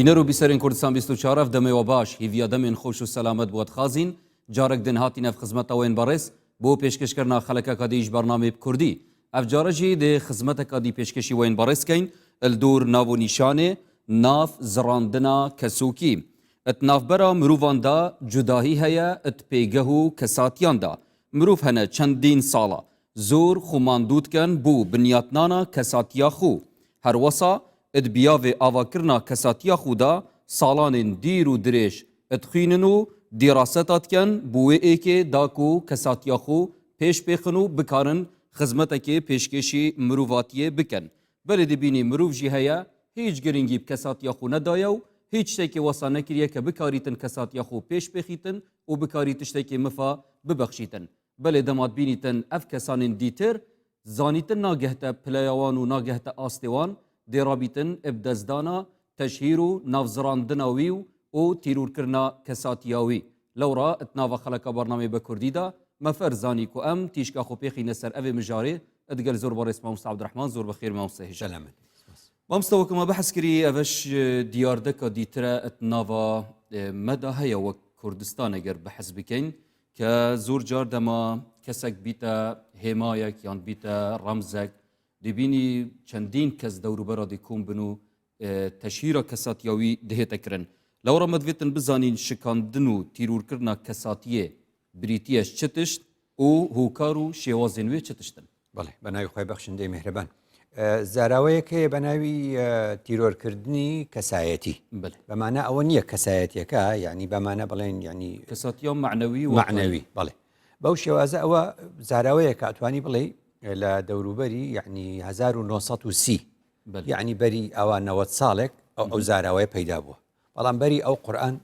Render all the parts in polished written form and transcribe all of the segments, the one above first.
Bîner û bîserên Kurdistan 24 ev demê we baş, hîviya demên xweş û selamet bi we dixwazîn. Carek din hatîn ev xizmeta we yên berêz bo pêşkêşkirina xelekeka dî ji bernameyê bi Kurdî. Ev care jî dê xizmeteka dî pêşkêşî we yên berêz keyn li dor nav û nîşanê, nav, zirandina kesokî. Di navbera mirovan de cudahî heye di pêgeh û kesatiyan de. Mirov hene çendîn sala zor xwe mandû dikin bo binyatnana kesatiya xwe. Her wisa di biyavê avakirina kesatiya xwe de salanên dîr û dirêj dixwînin û dîraseta dikin bo wê êkê da ku kesatiya xwe pêş bêxin û bikarin xizmetekê pêşkêşî mirovatiyê bikin. Belê dibînî mirov jî heye hîç giringî bi kesatiya xwe nedaye û hîç tiştekê wisa nekiriye ke bikarîtin kesatiya xwe pêş bêxîtin û bikarî tiştekê mifa bibexşîtin. Belê dema dibînîtin ev kesanên dîtir zanîtin nagehte pileya wan û nagehte astê wan, dê rabîtin bi destdana teşhîr û navzirandina wî û û tîrorkirina kesatiya wî. Lewra di nava xeleka bernameyê be kurdî de me ferz zanî ku em tîşka xwe pêxîne ser evê mijarê digel zor berêz mamoste Ebdurehman zor bi xêr mamoste hêja. Selamet. Spas. Mamoste weke me behs kirî eveş diyardeka dîtire di nava me de heye wek Kurdistan eger behs bikeyn ke zor car dema kesek bîte hêmayek yan bîte remzek dibînî çendîn kes dewrûbera dê kom bin û teşhîra kesatiya wî dihête kirin. Lewra me divêtin bizanîn şikandin û tîrorkirina kesatiyê birîtiye ji çi tişt û hokar û şêwazên wê çi tişt in. Belê, بە ناوی خوای بەخشندەی میهرەبان. زاراوەیەک هەیە بە ناوی تیرۆرکردنی کەسایەتی. بەلێ. بە مانا ئەوە نییە کەسایەتیەکە یعنی بە مانا بڵێن یعنی کەساتیە مەعنەوی و مەعنەوی بەڵێ. بەو شێوازە ئەوە زاراوەیەکە ئەتوانی بڵێ لە دەوروبەری یعنی 1930 یعنی بەری ئەوە 90 ساڵێک ئەو ئەو زاراوەیە پەیدا بووە بەڵام بەری ئەو قورئان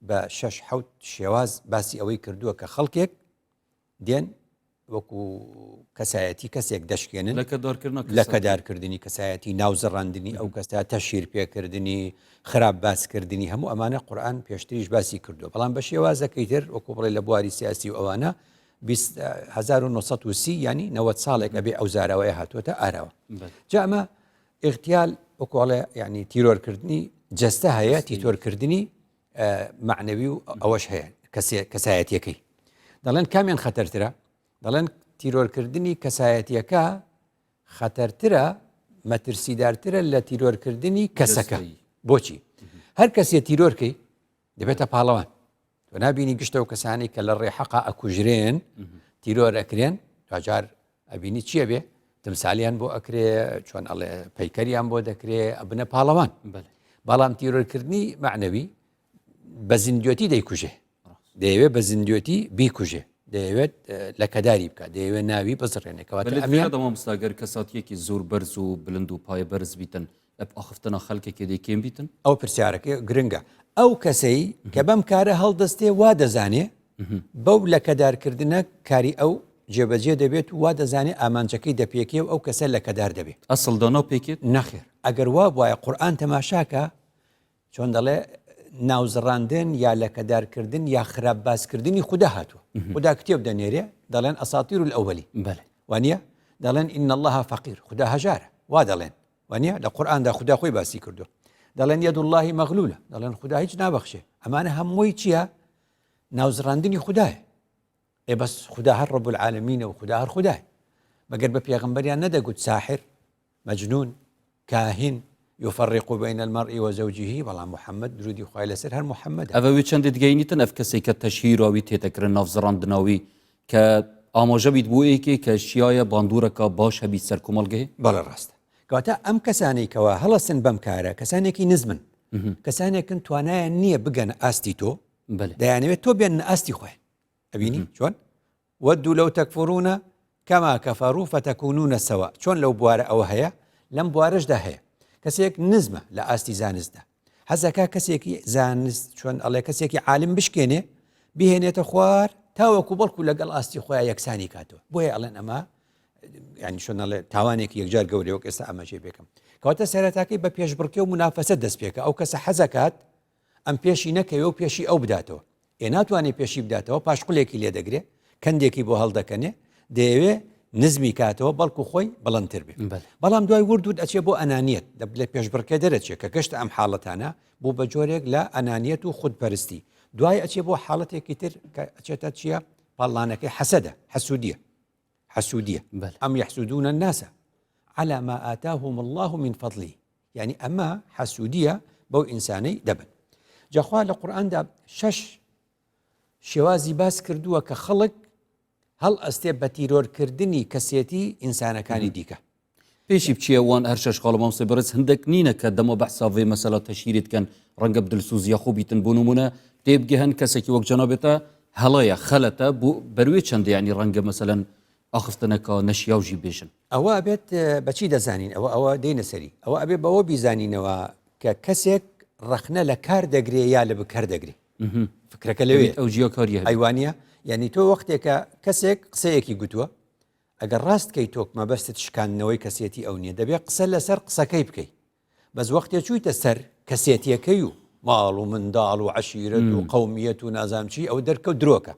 بە شەش حەوت شێواز باسی ئەوەی کردووە کە خەڵکێک دێن وەکو کەسایەتی کەسێک دەشکێنن لەکەدارکردنی کەسایەتی ناوزڕاندنی ئەو کەسە تەشیر پێکردنی خراپ باسکردنی هەموو ئەمانە قورآن پێشتریش باسی کردو بەڵام بە شێوازەکەی تر وەکو بڵێ لە بواری سیاسی و ئەوانە 1930 ینی 90 ساڵێک ئەبێ ئەو زاراوەیە هاتووەتە ئاراوە جا ئەمە اغتیال وەکۆڵێ ینی تیرۆرکردنی جەستە هەیە تیتۆرکردنی معنەوی و ئەوەش هەیە کەسایەتیەکەی دەڵێن کامیان خەتەرترە دەڵێن تیرۆرکردنی کەسایەتیەکە خەتەرترە مەترسیدارترە لە تیرۆرکردنی کەسەکە بۆچی هەر کەسێ تیرۆرکەی دەبێتە پاڵەوان تۆ نابینی گشتە و کەسانی کە لە ڕێحەقا ئەکوژرێن تیرۆر ئەکرێن دوجار ئەبینی چییە بێ تمسالیان بۆ ئەکرێ چۆن ئەڵێ پەیکەریان بۆ دەکرێ ئەبنە پاڵەوان بەڵام تیرۆرکردنی معنەوی بە زیندوێتی دەیکوژێ دەیەوێت بە زیندوێتی بیکوژێ دەیەوێت لە کەداری بکات دەیەوێت ناوی بزڕێنێکەوە مامۆستاگەر کەساتیەکی زۆر بەرز و بلند و پایە بەرز بیتن ئەپ ئاخفتنا خەلکێکێ دێ کێم بیتن؟ ئەو پرسیارەکەی گرنگە ئەو کەسەی کە بەم کارە هەڵدەستێ وا دەزانێ بەو لەکەدارکردنە کاری ئەو جێبەجێ دەبێت و وا دەزانێ ئامانجەکەی دەپێکێ و ئەو کەسە لەکەدار دەبێت. ئەسڵ دانا پێکێت؟ نەخێر ئەگەر وا بوایە قورئان تەماشاکە چۆن دەڵێ ناوزڕاندن یا لەکەدارکردن یا خراپ باسکردنی خودا هاتووە خودا کتێب دەنێرێ دەڵێن ئەساتیر الئەوەلی بەلێ وانە دەڵێن إن الله فقیر خودا هەژارە وا دەڵێن وانە لە قورئاندا خودا خۆی باسی کردو دەڵێن يد الله مغلولة دەڵێن خودا هیچ نابەخشێ ئەمانە هەمووی چییە ناوزڕاندنی خودایە ئێ بەس خودا هەر رب العالمینە و خودا هەر خودایە مەگەر بە پێغەمبەریان نەدەگوت ساحر مجنون کاهن يفرق بين المرء وزوجه بەڵام محمد درودی خوای لەسەر هەر محمد ئەڤ وی چەندێ دگەینیتن ئەڤ کەسێ کە تەشهیرا وی تێتە کرن ناوزڕاندنا وی کە ئاماژە بیت بۆ ئێکێ کە شیایە باندورەکا باش هەبیت سەر کۆمەڵگەێ؟ بەڵێ ڕاستە. کەواتە ئەم کەسانەی کەوا هەڵەسن بەم کارە کەسانێکی نزمن کەسانێکن توانایان نییە بگەنە ئاستی تۆ دەیانەوێت تۆ بێنە ئاستی خۆیان ئەبینی چۆن ودوا لو تكفرون كما كفروا فتكونون سواء چۆن لەو بوارە ئەوە هەیە لەم بوارەشدا هەیە کەسێک نزمە لە ئاستی زانستدا حەزەکا کەسێکی زانست چۆن ئەڵێ کەسێکی عالم بشکێنێ بهێنێتە خوار تاوەکو بەڵکو لەگەڵ ئاستی خۆیان یەکسانی کاتەوە بۆیە ئەڵێن ئەمە ینی چۆن ئەڵێ تاوانێکی یەکجار گەورەیە وەک ئێستا ئاماژەی پێکەم کەواتە سەرەتاکەی بە پێشبڕکێ و منافەسە دەست پێکە ئەو کەسە حەزەکات ئەم پێشی نەکەوێ و پێشی ئەو بداتەوە ئێ ناتوانێ پێشی بداتەوە پاشقولێکی لێ دەگرێ کەندێکی بۆ هەڵدەکەنێ دەیەوێ. نزمی کاتەوە بەڵکو خۆی بڵندتر بێ بەڵام دوای ورد ورد ئەچێ بۆ ئەنانیەت لە پێشبڕکێ دەرەچێ کە گەشتە ئەم حاڵەتانە بۆ بە جۆرێک لە ئەنانیەت و خودپەرستی دوای ئەچێ بۆ حاڵەتێکی تر کە ئەچێتە چییە پاڵانەکەی حەسەدە حەسوودیە حەسوودیە ئەم یحسودون الناس على ما آتاهم الله من فضله یعنی ئەمە حەسوودیە بەو ئینسانەی دەبن جاخوا لە قورئاندا شەش شێوازی باس کردووە کە خەڵک هەڵئەستێ بە تیرۆرکردنی کەسێتی ئینسانەکانی دیکە. پێشی بچیە وان هەر شەش خاڵ مامۆستای بەڕێز هندەک نینە کە دەمە بەحسا ڤێ مەسەلا تەشهیری دکەن ڕەنگە بدلسوزیە خۆ بیتن بۆ نمونە تێبگەهن کەسێکی وەک جەنابێتە هەڵەیە خەلەتە بۆ بەروێ چەندە یانی ڕەنگە مەسەلەن ئاخفتنەکە نەشیاو ژی بێژن. ئەوە ئەبێت بەچی دەزانین ئەوە ئەوە دێینە سەری ئەوە ئەبێ بەوە بیزانینەوە کە کەسێک ڕەخنە لە کار دەگرێ یا لە بکەر دەگرێ. فکرەکە لەوێ ئەو جیاکاریە ئەیوانە یعنی تۆ وەختێکە کەسێک قسەیەکی گوتووە ئەگەر ڕاست کەی تۆک مەبەستت شکاندنەوەی کەسێتی ئەو نییە دەبێت قسە لەسەر قسەکەی بکەیت بەس وەختێ چوویتە سەر کەسێتیەکەی و ماڵ و منداڵ و عشیرەت و قومیەت و نازام چی ئەو دەرکەوت درۆکە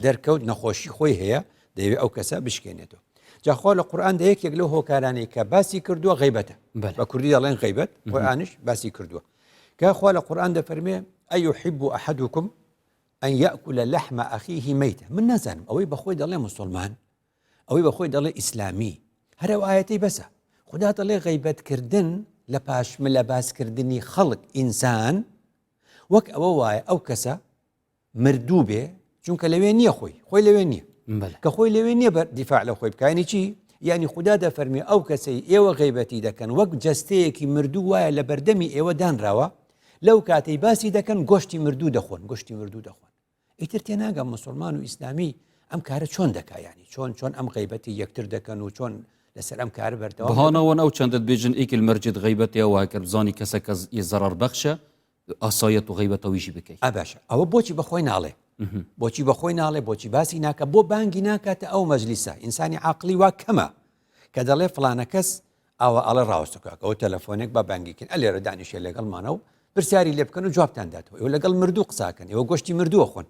دەرکەوت نەخۆشی خۆی هەیە دەیەوێت ئەو کەسە بشکێنێتەوە جاخوا لە قورآن دە یەکێک لەو هۆکارانەی کە باسی کردووە غیبەتە بە کوردی دەڵێن غیبەت قورآانش باسی کردووە کە خوا لە قورئان دەفەرمێ، ایحب احدکم ان یاکل لحم اخیه میتا، من نازانم ئەوەی بەخۆی دەڵێ موسڵمان، ئەوەی بەخۆی دەڵێ ئیسلامی، هەر ئەو ئایەتەی بەسە. خودا دەڵێ غەیبەتکردن لە پاشملە باسکردنی خەڵک، ئینسان، وەک ئەوە وایە ئەو کەسە مردوو بێ چونکە لەوێ نییە خۆی خۆی لەوێ نییە کە خۆی لەوێ نییە بەر دیفاع لە خۆی بکانی چی یعنی خوددا دەفەرمی ئەو کەسەی ئێوە غیبەتی دەکەن وەک جەستەیەکی مردوو وایە لە بەردەمی ئێوە دانراوە لەو کاتەی باسی دەکەن گۆشتی مردوو دەخۆن گۆشتی مردوو دەخۆن ئیتر تێناگەم مسلمان و ئیسلامی ئەم کارە چۆن دەکا ینی چۆن چۆن ئەم غیبەتی یەکتر دەکەن و چۆن لەسەر ئەم کارە بەردەوام بەهانەوەن ئەو چەندت بێژن ئیکل مەرجت غیبەتەوە هەکەر بزانی کەسەکە زەڕەر بەخشە ئاسایە تۆ غەیبەتە ویژی بکەی. ئا باشە ئەوە بۆچی بەخۆی ناڵێ بۆچی بەخۆی ناڵێ بۆچی باسی ناکە بۆ بانگی ناکاتە ئەو مەجلیسە ئینسانی عاقلی وا کەمە کە دەڵێ فلانە کەس ئاوا ئەڵێ ڕاوەستە کاکە ئەو تەلەفۆنێک با بانگیکن ئەلێرە دانیشێ لەگەڵمانە و پرسیاری لێ بکەن و جوابتان داتەوە ئێوە لەگەڵ مردوو قساکەن ئێوە گۆشتی مردووە خۆن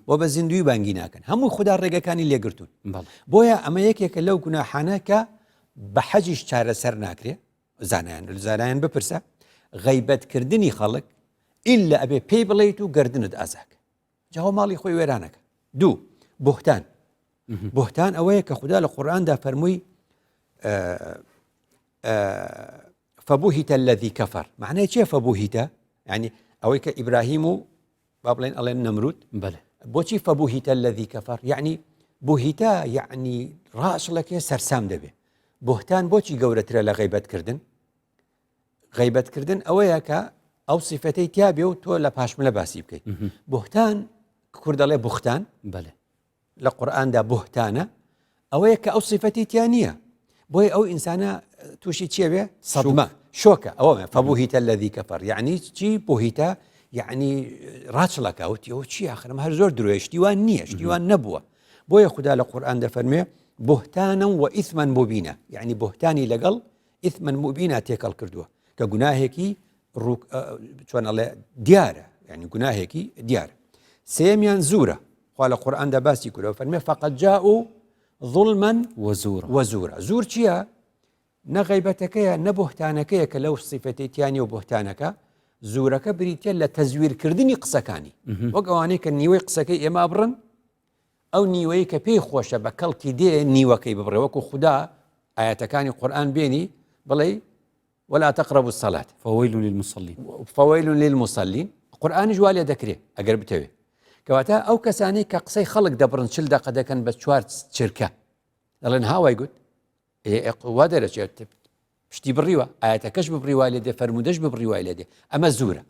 بۆ بە زیندوی بانگی ناکەن هەموو خدا ڕێگەکانی لێگرتوون بۆیە ئەمە یەکێکە لەو گوناحانە کە بە حەجیش چارەسەر ناکرێ زانایان زانایان بپرسە غەیبەت کردنی خەڵک ئیلا ئەبێ پێی بڵیت و گردنت ئازاک جاوە ماڵی خۆی وێرانەکە دوو بوهتان بوهتان ئەوەیە کە خوددا لە قورئاندا فەرمووی فبهت الذي كفر معنای چیە فبهت یعنی ئەوەی کە ئیبراهیم و با بڵێن ئەڵێن نەمرود بەێ بۆچی فبهت الذي كفر یعنی بهت یعنی ڕاشڵەکێ سەرسام دەبێ بوهتان بۆچی گەورەترە لە غیبەتکردن غیبەتکردن ئەوەیە کە ئەو سیفەتەی تیابێ و تۆ لە پاشملە باسی بکەیت بوهتان کورد دەڵێ بوختان بەێ لە قورئاندا بوهتانە ئەوەیە کە ئەو سیفەتی تیا نییە بۆیە ئەو ئینسانە تووشی چیە بێ سەدمە شۆکە ئەوە فبهت الذي كفر یعنی چی بهت یعنی ڕاچڵەکە وتی ئەو چی آخرم هەر زۆر درۆیە شتیوان نییە شتیوان نەبووە بۆیە خودا لە قورئان دەفەرمێ بهتانا وإثما مبينا یعنی بهتانی لەگەڵ إثما مبينا تێکەڵ کردووە کە گوناهێکی چۆن ئەڵێ دیارە یعنی گوناهێکی دیارە سێمیان زورە خوا لە قورئاندا باسی کردووە فەرمێ فقد جاءوا ظلما وزورا وزورا زور چییە؟ نە غیبەتەکەیە نە بوهتانەکەیە کە لەو سیفەتەی تیانی و بوهتانەکە زورەکە بریتە لە تەزویرکردنی قسەکانی وەک ئەوانەی کە نیوەی قسەکەی ئێمە بڕن ئەو نیوەی کە پێی خۆشە بە کەڵکی دێ نیوەکەی ببڕێ وەکو خودا ئاەتەکانی قورآن بێنی بڵێ ولا تقربوا الصلاة فویل للمصلین فویل للمصلین قورئانیش وا لێ دەکرێ ئەگەر بتەوێ کەواتە ئەو کەسانەی کە قسەی خەڵک دەبڕن چل دەقە دەکەن بە چوار چرکە دەڵێن هاوای گوت وا دەرەچێت پشتی بڕیوە ئاەتەکەش ببڕیوا لێ دێ فەرمودەش ببڕیوای لێ دێ ئەمە زورە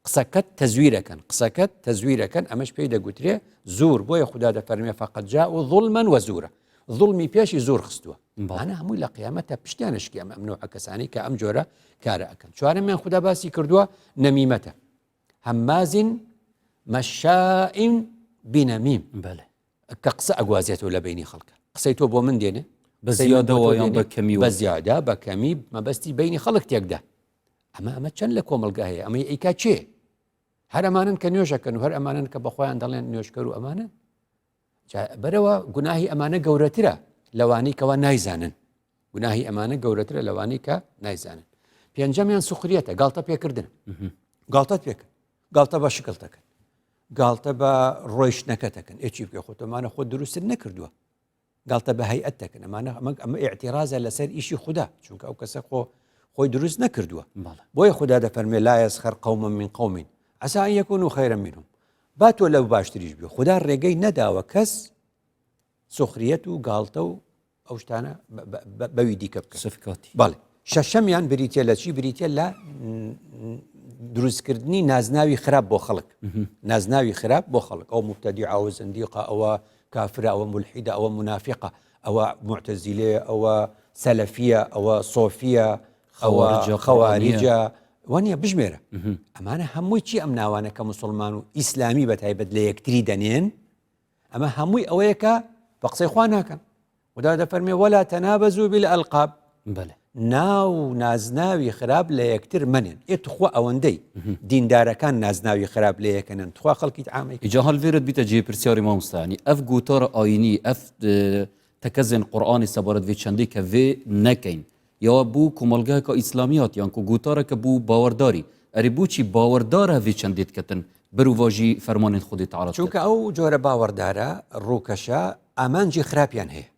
قسەکەت تەزویرەکەن قسەکەت تەزویرەکەن ئەمەش پێی دەگوترێ زور بۆیە خودا دەفەرمێ فقد جاءوا ظلما وزورا ظلمی پێشی زور خستووە بانە هەمووی لە قیامەتە پشتیانە شکی ئەم ئەمنوعە کەسانی کە ئەم جۆرە کارە ئەکەن چوارەمیان خودا باسی کردووە نەمیمەتە هماز مشاء بنمیم بەێ کە قسە ئەگوازێتەوە لە بینی خەڵکە قسەی تۆ بۆ من دێنێ بە زیادەوە یان بە کەمی بە زیادە بە کەمی مەبەستی بینی خەڵک تێکدا ئەمە ئەمە چەند لە کۆمەڵگا هەیە ئەمەی ئەیکا چێ هەر ئەمانن کە نوێژەکەن و هەر ئەمانن کە بەخۆیان دەڵێن نوێژکەر و ئەمانە بەرەوە گوناهی ئەمانە گەورەترە. لەوانەی کەوا نایزانن گوناهی ئەمانە گەورەترە لەوانەی کە نایزانن. پێنجەمیان سوخریەتە، گاڵتە پێکردن. گاڵتەت پێکرد، گاڵتە بە شکڵ دەکەن، گاڵتە بە ڕۆیشتنەکە دەکەن، ئێ چی بکەی خۆ تۆمانە خۆت دروستت نەکردووە. گاڵتە بە هەیئەت دەکەن، ئەمانە ئەمە ئەمە ئیعتیرازە لەسەر ئیشی خودا، چونکە ئەو کەسە خۆ خۆی دروست نەکردووە. بۆیە خودا دەفەرمێ لا یسخر قوم من قوم عسى أن يكونوا خيرا منهم. با تۆ لەو باشتریش بی. خودا ڕێگەی نەداوە کەس سوخریەت و گاڵتە و ئەو شتانە بەوی دیکە بکەن. سفکاتی. بەڵێ. شەشەمیان بریتە لە چی؟ بریتە لە دروستکردنی نازناوی خراپ بۆ خەڵک. نازناوی خراپ بۆ خەڵک. ئەو مبتەدیعە، ئەوە زەندیقە، ئەوە کافرە، ئەوە مولحیدە، ئەوە مونافیقە، ئەوە موعتەزیلەیە، ئەوە سەلەفیە، ئەوە سۆفیە، ئەوە خەواریجە، وانە بژمێرە. ئەمانە هەمووی چی ئەم ناوانە کە مسلمان و ئیسلامی بە تایبەت لە یەکتری دەنێن، ئەمە هەمووی ئەوەیە کە بە قسەی خوا ناکەن. خدا دەفەرمێ ولا تنابزوا بالالقاب، بەڵێ. ناو و نازناوی خراپ لە یەکتر مەنێن. ئێ تخوا ئەوەندەی دیندارەکان نازناوی خراپ لە یەکەنن، تخوا خەڵکی عامەی ئیجا هەڵڤێرت بیتە جێ پرسیاری مامۆستا، یانی ئەف گوتارە ئاینی ئەف تەکەزێن قورئانی سەبارەت ڤێ چەندەی کە ڤێ نەکەین یا بوو کۆمەڵگایەکا ئیسلامی هات یان کو گوتارەکە بوو باوەرداری ئەرێ بوچی باوەردارە ڤێ چەندێ دکەتن بروڤاژی فەرمانێن خودێ تەعالا دکەتن. چونکە ئەو جۆرە باوەڕدارە ڕووکەشە ئامانجی خراپیان هەیە.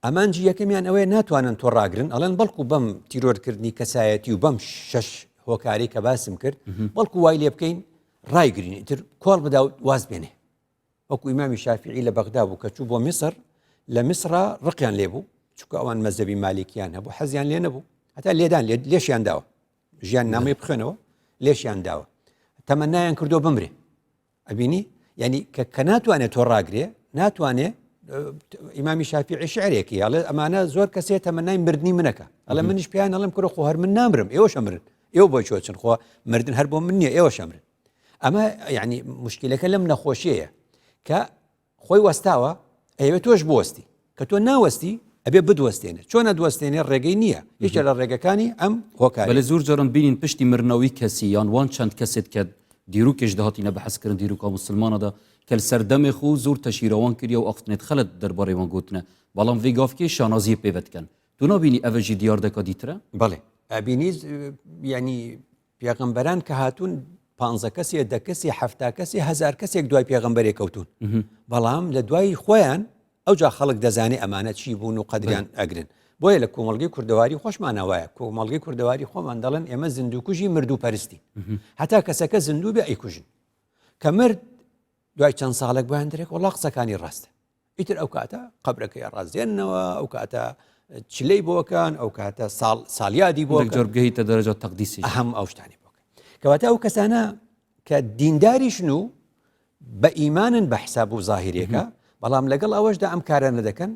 ئامانجی یەکەمیان ئەوەیە ناتوانن تۆ ڕاگرن، ئەڵێن بەڵکو بەم تیرۆرکردنی کەسایەتی و بەم شەش هۆکاری کە باسم کرد بەڵکو وای لێ بکەین ڕایگرین ئیتر کۆڵ بدا و واز بێنێ. وەکو ئیمامی شافعی لە بەغدا بوو کە چوو بۆ میسر، لە میسرا ڕقیان لێ بوو، چونکە ئەوان مەزەبی مالیکیان هەبوو، حەزیان لێ نەبوو، هەتا لێدان لێشیان داوە، ژیان نامەی بخوێنەوە لێشیان داوە، تەمەنایان کردو بمرێ. ئەبینی یعنی کە کە ناتوانێت تۆ ڕاگرێ، ناتوانێ ئیمامی شافعی شعرێکی ئەڵێ ئەمانە زۆر کەسێ تەمەنای مردنی منەکە، ئەڵێ منیش پێیان ئەڵێم کورە خۆ هەر من نامرم، ئێوەش ئەمرن، ئێوە بۆ چۆچن، خۆ مردن هەر بۆ من نییە، ئێوەش ئەمرن. ئەمە یعنی مشکلەکە لەم نەخۆشیەیە کە خۆی وەستاوە ئەیەوێت تۆش بوەستی، کە تۆ ناوەستی ئەبێ بدوەستێنێ، چۆن ئەدوەستێنێ ڕێگەی نییە، یەکێ لە ڕێگەکانی ئەم هۆکاری. بەلێ زۆر جاران بینین پشتی مرنەوەی کەسی یان وان چەند کەسێت کە دیروکێش دەهاتینە بەحس کردن دیروکا موسلمانەدا کە لە سەردەمێ خو زۆر تەشیرەوان کریە و ئاختنێت خەلەت دەربارەی وان گوتنە بەڵام ڤێ گافکێ شانازیێ پێ ڤە دکەن تو نابینی ئەڤە ژی دیاردەکا دیترە؟ بەڵێ ئەبینی یعنی پێغەمبەران کە هاتوون پانزە کەسێ دە کەسێ حەفتا کەسێ هەزار کەسێک دوای پێغەمبەرێک کەوتون بەڵام لە دوای خۆیان ئەوجا خەڵک دەزانێ ئەمانە چی بوون و قەدریان ئەگرن بۆیە لە کۆمەڵگەی کوردەواری خۆشمانە وایە کۆمەڵگەی کوردەواری خۆمان دەڵێن ئێمە زیندووکوژی مردوو پەرستی هەتا کەسەکە زیندوو بێ ئەیکوژن کە مرد دوای چەند ساڵێک بۆیان درێک وڵا قسەکانی ڕاستە ئیتر ئەو کاتە قەبرەکەی ڕازێننەوە ئەو کاتە چلەی بۆکان ئەو کاتە ساڵ ساڵیادی بۆ جۆر بگەیتە دەرەجە تەقدیسی هەم ئەو شتانی بۆکە کەواتە ئەو کەسانە کە دینداریشن و بە ئیمانن بە حساب و زاهیرێکە بەڵام لەگەڵ ئەوەشدا ئەم کارانە دەکەن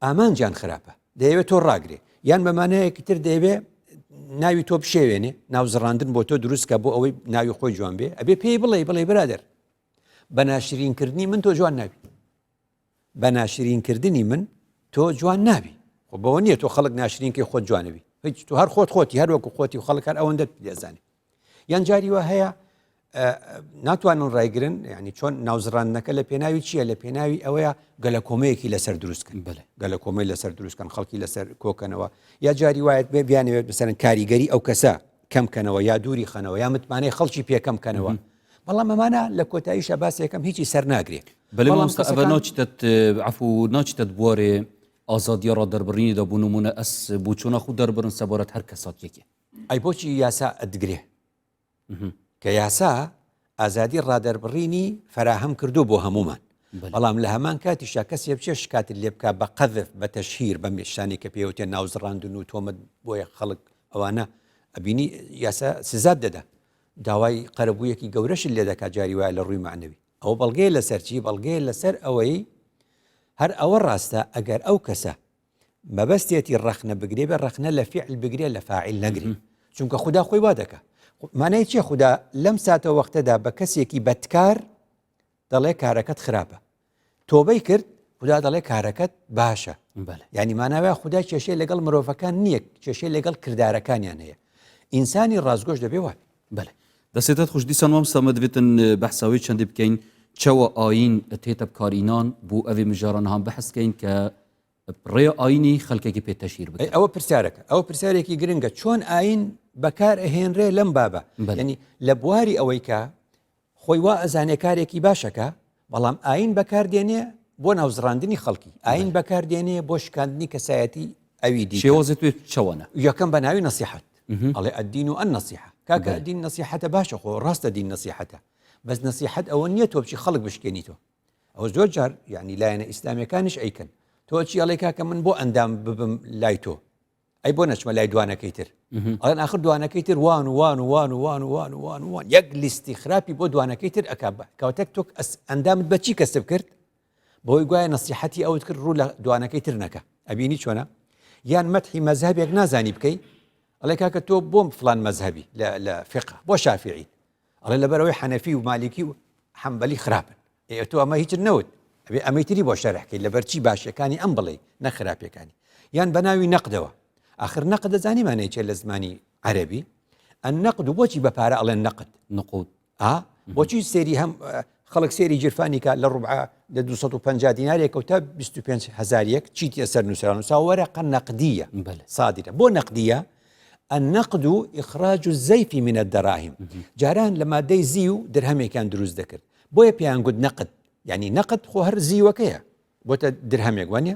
ئامانجیان خراپە دەیەوێت تۆ ڕاگرێ یان بەمانایەکی تر دەیەوێ ناوی تۆ بشێوێنێ ناو زڕاندن بۆ تۆ دروستکە بۆ ئەوەی ناوی خۆی جوان بێ ئەبێ پێی بڵێ بڵێ برادەر بە ناشرینکردنی من تۆ جوان نابی بە ناشرینکردنی من تۆ جوان نابی خۆ بەوە نییە تۆ خەڵک ناشرینکەی خۆت جوانەبی هیچ تۆ هەر خۆت خۆتی هەر وەکو خۆتی و خەڵک هەر ئەوەندە دەزانێ یان جاری وا هەیە ناتوانن ڕایگرن ینی چۆن ناوزڕاندنەکە لە پێناوی چییە لە پێناوی ئەوەیە گەلە کۆمەیەکی لەسەر دروستکەن بەێ گەلە کۆمەی لەسەر دروستکەن خەڵکی لەسەر کۆکەنەوە یا جاری وایەت بێ بیانەوێت بەسەرن کاریگەری ئەو کەسە کەم کەنەوە یا دووری خەنەوە یا متمانەی خەڵکی پێکەم کەنەوە بەڵام ئەمانە لە کۆتاییشا باسێکم هیچی سەر ناگرێ. بەلێ مامۆستا ئەڤە ناچیتەت عەفو ناچیتەت بوارێ ئازادیە ڕا دەربڕینی دا بۆ نمونە ئەس بۆچۆنا خو دەربڕن سەبارەت هەر کەساتیەکێ. ئەی بۆچی یاسا ئەتگرێ؟ کە یاسا ئازادی ڕادەربڕینی فەراهەم کردو بۆ هەمومان بەڵام لە هەمان کاتیشا کەسێ بچێ شکاتت لێ بکا بە قەذف بە تەشهیر بە شتانی کە پێوتێ ناوزڕاندن و تۆمەت بۆیە خەڵک ئەوانە ئەبینی یاسا سزات دەدا داوای قەرەبوویەکی گەورەشت لێ دەکات جاری وایە لە ڕووی مەعنەوی. ئەوە بەڵگەیە لەسەر چی؟ بەڵگەیە لەسەر ئەوەی هەر ئەوە ڕاستە ئەگەر ئەو کەسە مەبەستێتی ڕەخنە بگرێ بێ ڕەخنە لە فیعل بگرێ لە فاعل نەگرێ چونکە خودا خۆی وا دەکا مانای چیە خودا لەم ساتە وەختەدا بە کەسێکی بەدکار دەڵێ کارەکەت خراپە تۆبەی کرد خودا دەڵێ کارەکەت باشە یعنی ماناوە خودا کێشەی لەگەڵ مرۆڤەکان نییە کێشەی لەگەڵ کردارەکانیان هەیە ئینسانی ڕاستگۆش دەبێ وابێ. بەلێ دەسێتت خوش دیسان مامۆستا مە دڤێتن بەحسا وێ چەندێ بکەین چەوە ئایین تێتە بکارئینان بۆ ئەڤێ مژارانە هان بەحس کەین کە. ڕێ ئاینی خەلکێکی پێ تەشهیر بکەن. ئەوە پرسیارەکە ئەوە پرسیارێکی گرنگە چۆن ئاین بەکار ئەهێنرێ لەم بابە یعنی لە بواری ئەوەی کە خۆی وا ئەزانێ کارێکی باشەکە بەڵام ئاین بەکار دێنێ بۆ ناوزڕاندنی خەڵکی ئاین بەکار دێنێ بۆ شکاندنی کەسایەتی ئەوی دی شێوازی توێ چەوەنە یەکەم بە ناوی نەسیحەت ئەڵێ الدین و النصیحە کاکە دین نەسیحەتە باشە خۆ ڕاستە دین نەسیحەتە بەس نەسیحەت ئەوە نییە تۆ بچی خەڵک بشکێنی تۆ ئەوە زۆر جار یعنی لایەنە ئیسلامیەکانیش ئەیکەن تۆ چی ئەڵێ کاکە من بۆ ئەندام ببم لای تۆ ئەی بۆ نەچمە لای دوانەکەی تر ئەڵێن ئاخر دوانەکەی تر وان و وان و وان و وان و وان و وان و وان یەک لیستی خراپی بۆ دوانەکەی تر ئەک بە کەواتە تۆ ئەندامت بە چی کەسب کرد بۆی گوایە نەسیحەتی ئەوت کرد ڕوو لە دوانەکەی تر نەکە ئەبینی چۆنە یان مەتحی مەزهبێک نازانی بکەی ئەڵێ کاکە تۆ بۆم فلان مەزهبی لە فقه بۆ شافعی ئەڵێ لەبەرەوەی حەنەفی و مالیکی و حەنبەلی خراپن ئێ تۆ ئەمە هیچت نەوت ئەبێ ئەمەی تری بۆ شەرحکەی لەبەر چی باشەکانی ئەم بڵێ نە خراپەکانی یان بە ناوی نەقدەوە ئاخر نەقد دەزانی مانای چیە لە زمانی عەرەبی النقد بۆچی بە پارە ئەڵێن نەقد نقود ئا بۆچی سێری هەم خەڵک سێری جرفانی کە لە ڕوبعە لە 250 دینارێکەوە تا 25 هزار یەک چیتە سەر نووسرا نووسا وەرەقە نەقدیە صادرە بۆ نەقدیە النقد إخراج الزيف من الدراهم جاران لە مادەی زیو درهەمێکیان دروست دەکرد بۆیە پێیان گوت نەقد یعنی نەقد خۆ هەر زیوەکەیە بۆتە درهەمێک وانە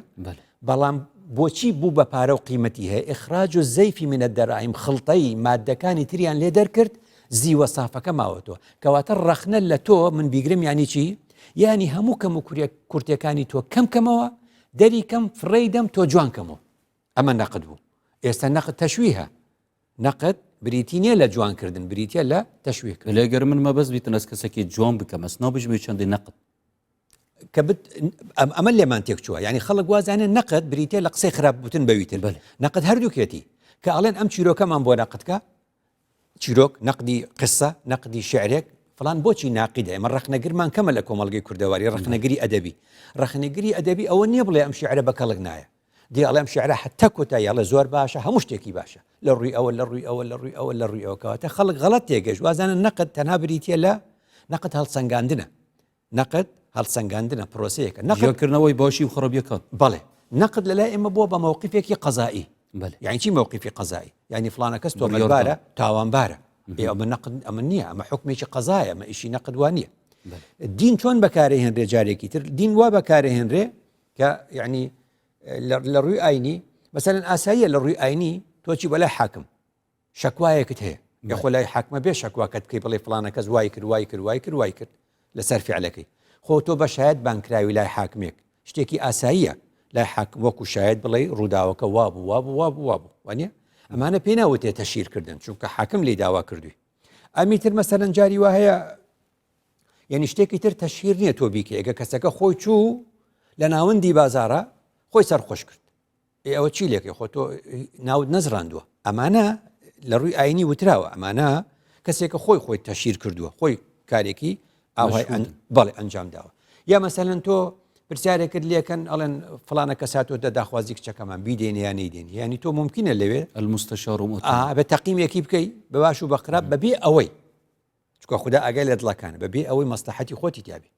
بەڵام بۆچی بوو بە پارە و قیمەتی هەیە إخراج الزيف من الدراهم خڵتەی مادەکانی تریان لێ دەرکرد زیوە سافەکە ماوەتەوە کەواتە ڕەخنە لە تۆ من بیگرم ینی چی یعنی هەموو کەم و کورتەکانی تۆ کەم کەمەوە دەری کەم فڕێی دەم تۆ جوان کەمەوە ئەمە نەقد بوو ئێستا نەقد تەشویهە نەقد بریتی نییە لە جوانکردن بریتە لە تەشویه کردن لێ گەر من مەبەست بیتن ئەس کەسێکی جوان بکەم ئەس نابژمێ چەندی نەقد کە بت ئەمە لێمان تێک چووە یعنی خەڵک وازانێ نەقد بریتە لە قسەی خراپ بوتن بەویتر بەێ نەقد هەردووکێتی کە ئەڵێن ئەم چیرۆکەمان بۆ نەقدکە چیرۆک، نەقدی قسە، نەقدی شیعرێک، فڵان بۆچی ناقیدە؟ ئێمە ڕەخنەگرمان کەمە لە کۆمەڵگەی کوردەواری، ڕەخنەگری ئەدەبی. ڕەخنەگری ئەدەبی ئەوە نییە بڵێ ئەم شیعرە بە کەڵک نایە. دێ ئەڵێ ئەم شیعرە هەتا کۆتایی ئەڵێ زۆر باشە، هەموو شتێکی باشە. لە ڕووی ئەوە، لە ڕووی ئەوە، لە ڕووی ئەوە، لە ڕووی ئەوە. کەواتە خەڵک غەڵەت تێگەیشت، وازانن نەقد تەنها بریتییە لە نەقد هەڵسەنگاندنە. نەقد هەڵسەنگاندنە، پرۆسەیەکە. نەقد جیاکردنەوەی باشی و خراپیەکان. بەڵێ. نەقد لە لای ئێمە بووە بە مەوقیفێکی قەزائی. بەلێ. یانی چی مەوقیفی قەزائی؟ یانی فڵانە کەس تۆمەتبارە، تاوانبارە. ئێ ئەمە نەقد ئەمە نییە، ئەمە حوکمێکی قەزایە، ئەمە ئیشی نەقد وا نییە. دین چۆن بەکارەهێنرێ جارێکی تر؟ دین وا بەکارەهێنرێ کە یعنی لە ڕووی ئاینی مەسەلەن ئاساییە لە ڕووی ئاینی تۆ چی بەلای حاکم شەکوایەکت هەیە یاخۆ لای حاکمە بێ شەکواکەت بکەی بڵێ فڵانە کەس وای کرد وای کرد وای کرد وای کرد لەسەر فعلەکەی خۆ تۆ بە شایەت بانکراوی لای حاکمێک شتێکی ئاساییە لای حاکم وەکو شایەت بڵێ ڕووداوەکە وابوو وابوو وابوو وابوو وانە ئەمانە پێ ناوتێ تەشیرکردن چونکە حاکم لی داوا کردووی ئەمی تر مەسەرەن جاری وا هەیە یعنی شتێکی تر تەشهیر نییە تۆ بیکە ئەگە کەسەکە خۆی چوو لە ناوەندی بازارە خۆی سەرخۆش کرد ئێ ئەوە چی لێکەی خۆ تۆ ناوت نەزراندووە ئەمانە لە ڕووی ئاینی وتراوە ئەمانە کەسێکە خۆی خۆی تەشیر کردووە خۆی کارێکی ئاوای بەڵێ ئەنجام داوە یا مەسەلەن تۆ پرسیارێکرد لێکەن ئەڵێن فلانە کەساتۆ دە داخوازی کچەکەمان بیدێن یان نەیدێن ینی تۆ ممکنە لەوێ المستشار بە تەقیمێکی بکەی بە باش و بەخراپ بەبێ ئەوەی چکە خدا ئاگای لە دڵەکانە بەبێ ئەوەی مەسلحەتی خۆتی تیابی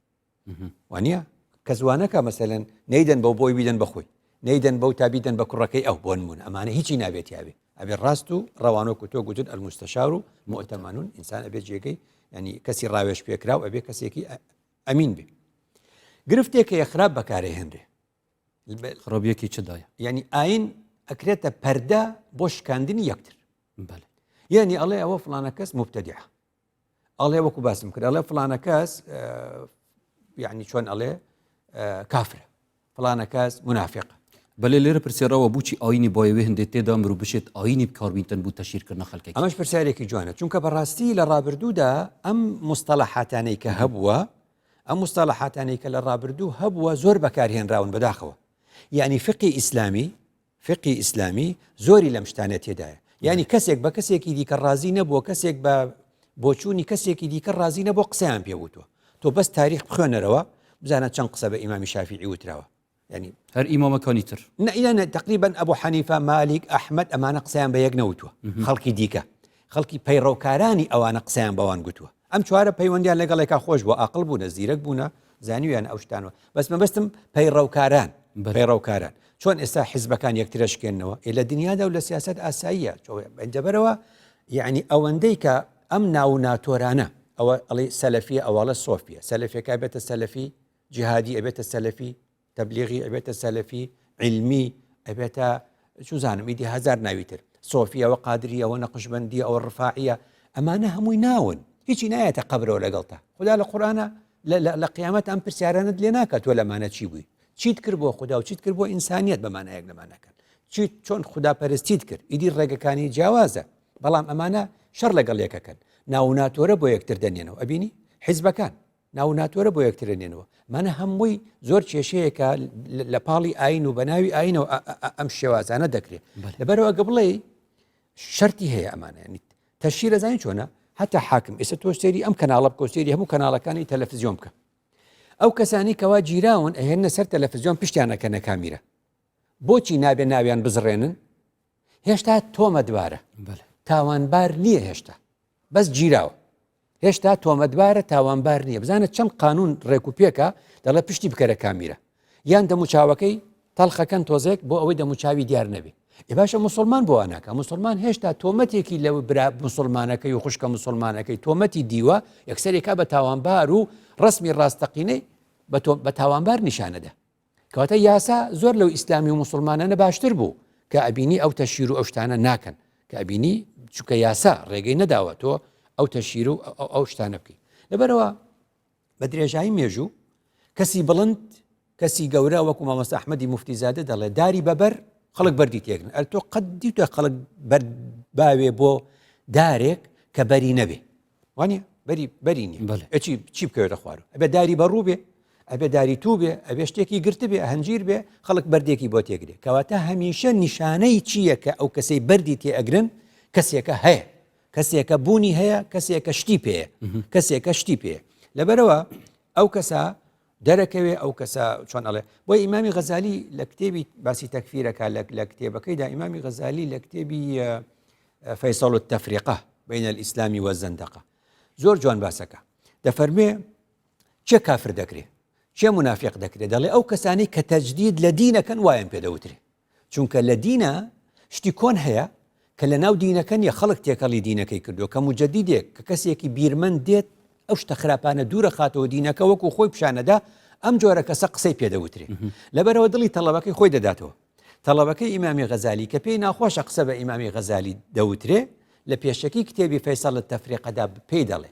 وانە کەس وانەکە مەسەلەن نەیدەن بەو بۆی بیدەن بەخۆی نەیدەن بەو تا بیدەن بە کوڕەکەی ئەو بۆ نمونە ئەمانە هیچی نابێت یاوێ ئەبێ ڕاست و ڕەوانۆک و تۆ گوتن المستشار و مؤتمنون ئینسان ئەبێ جێگەی ینی کەسی ڕاوێژ پێکراو ئەبێ کەسێکی ئەمین بێ گرفتێک هەیە خراپ بەکارێهێنرێ خراپیەکی چدایە یعنی ئاین ئەکرێتە پەردە بۆ شکاندنی یەکتر یعنی ئەڵێ ئەوە فلانە کەس مبتدیعە ئەڵێ وەکو باسم کرد ئەڵێ فلانە کەس یعنی چۆن ئەڵێ کافرە فلانە کەس منافقە بەێ لێرە پرسیارەوە بچی ئاینی بۆیەوێ هەندێک تێدا مرۆ بشێت ئاینی بکاربینتن بوو تەشیرکردنە خەڵکێک ئەمەش پرسیارێکی جوانە چونکە بەڕاستی لە ڕابردوودا ئەم مستەڵەحاتانەی کە هەبووە ئەم مستەڵەحاتانەی کە لە ڕابردوو هەبووە زۆر بەکارهێنراون بەداخەوە یعنی فقی ئیسلامی فیقهی ئیسلامی زۆری لەم شتانە تێدایە یعنی کەسێک بە کەسێکی دیکە ڕازی نەبووە کەسێک بە بۆچوونی کەسێکی دیکە ڕازی نەبوو قسەیان پێ وتووە تۆ بەس تاریخ بخوێنەرەوە بزانە چەند قسە بە ئیمامی شافعی وتراوە ینی هەر ئیمامەکانی تر نە تقریبا ئەبو حەنیفە مالیک ئەحمەد ئەمانە قسەیان بە یەک نەوتووە خەڵکی دیکە خەڵکی پەیڕەوکارانی ئەوانە قسەیان بەوان گوتووە ئەم چوارە پەیوەندیان لەگەڵێکا خۆش بووە ئاقڵ بوونە زیرەک بوونە زانیویان ئەو شتانەوە بەس مەبەستم پەیڕەوکاران. پەیڕەوکاران چۆن ئێستا حیزبەکان یەکترە شکێنەوە ئێ لە دنیادا و لە سیاست ئاساییە جەبەرەوە یعنی ئەوەندەی کە ئەم ناو ناتۆرانە ئەوە ئەڵی سەلەفیە ئەواڵە سۆفیە سەلەفەکە بێتە سەلەفی جیهادی ئەبێتە سەلەفی تەبلیغی ئەبێتە سەلەفی عیلمی ئەبێتە چوزانم ئیدی هەزار ناوی تر سۆفی ئەوە قادری ئەوە نەقشبەندی ئەوە ڕفاعیە ئەمانە هەمووی ناون هیچی نایەتە قەبرەوە لەگەڵتا خدا لە قورآە لە قیامەت ئەم پرسیارانت لێ ناکات تۆ لەمانە چی بووی چیت کرد بۆ خدا و چیت کرد بۆ ئینسانیت بەمانایەک لەمانەکەن چیت چۆن خدا پەرستیت کرد ئیدی ڕێگەکانی جیاوازە بەڵام ئەمانە شەڕ لەگەڵ یەکەکەن ناوناتۆرە بۆ یەکتر دەنێنەوە ئەبینی حیزبەکان ناو ناتۆرە بۆ یەکترە نێنەوە مانە هەمووی زۆر کێشەیەکە لە پاڵی ئاین و بە ناوی ئاینەوە ئەم شێوازانە دەکرێت لەبەرەوە گە بڵێ شەرتی هەیە ئەمانە تەشیر ئەزانی چۆنە هەتا حاکم ئێستا تۆ سێری ئەم کەناڵە بکە سێری هەموو کەناڵەکانی تەلەفزیۆن بکە ئەو کەسانی کەوا گیراون ئەهێنە سەر تەلەفزیۆن پشتیانەکەنە کامیرە بۆچی نابێ ناویان بزڕێنن هێشتا تۆمەتبارە تاوانبار نییە هێشتا بەس گیراوە هێشتا تۆمەتبارە تاوانبار نییە بزانە چەند قانون ڕێک و پێکە دەڵێ پشتی بکەرە کامیرە یان دەموچاوەکەی تەڵخەکەن تۆزێک بۆ ئەوەی دەموچاوی دیار نەبێ ئێ باشە مسلمان بۆ ناکە مسلمان هێشتا تۆمەتێکی لە برا مسلمانەکەی و خوشکە مسلمانەکەی تۆمەتی دیوە یەکسەرێکا بە تاوانبار و ڕسمی ڕاستەقینەی بە تاوانبار نیشانەدا کەواتە یاسا زۆر لەو ئیسلامی و موسڵمانانە باشتر بوو کە ئەبینی ئەو تەشیر و ئەو شتانە ناکەن کە ئەبینی چونکە یاسا ڕێگەی نەداوە تۆ ئەو تەشیر و ئەو شتانە بکەیت لەبەرەوە بە درێژایی مێژوو کەسی بڵند کەسی گەورە وەکو مامۆستا ئەحمەدی موفتیزادە دەڵێ داری بەبەر خەڵک بەردی تێگرن ئەر تۆ قەت دیتە خەڵک بەر باوێ بۆ دارێک کە بەری نەبێ وانە بەری بەری نیە ئەچی چی بکەوێتە خوارو ئەبێ داری بەڕوو بێ ئەبێ داری تو بێ ئەبێ شتێکی گرت بێ هەنجیر بێ خەڵک بەردێکی بۆ تێگرێ کەواتە هەمیشە نیشانەی چییە کە ئەو کەسەی بەردی تێ ئەگرن کەسێکە هەیە کەسێکە بوونی هەیە کەسێکە شتی پێ کەسێکە شتی پێ لەبەرەوە ئەو کەسە دەرەکەوێ ئەو کەسە چۆن ئەڵێ بۆ ئیمامی غەزالی لە کتێبی باسی تەکفیرەکە لە کتێبەکەیدا ئیمامی غەزالی لە کتێبی فیصل التفریقە بین الاسلام والزندقە زۆر جوان باسەکە دەفەرمێ چێ کافر دەکرێ چێ منافق دەکرێت دەڵێ ئەو کەسانی کە تەجدید لە دینەکەن وایان پێدەوترێ چونکە لە دینە شتی کۆن هەیە کە لە ناو دینەکە نیە خەڵک تێکەڵی دینەکەی کردو کە مجددێک کە کەسێکی بیرمەند دێت ئەو شتە خراپانە دوورە خاتەوە دینەکە وەکو خۆی پیشانەدا ئەم جۆرە کەسە قسەی پێدەوترێ لەبەرەوە دڵی تەڵەبەکەی خۆی دەداتەوە تەڵەبەکەی ئیمامی غەزالی کە پێی ناخۆشە قسە بە ئیمامی غەزالی دەوترێ لە پێشەکی کتێبی فەیسەڵ التەفریقەدا پێی دەڵێ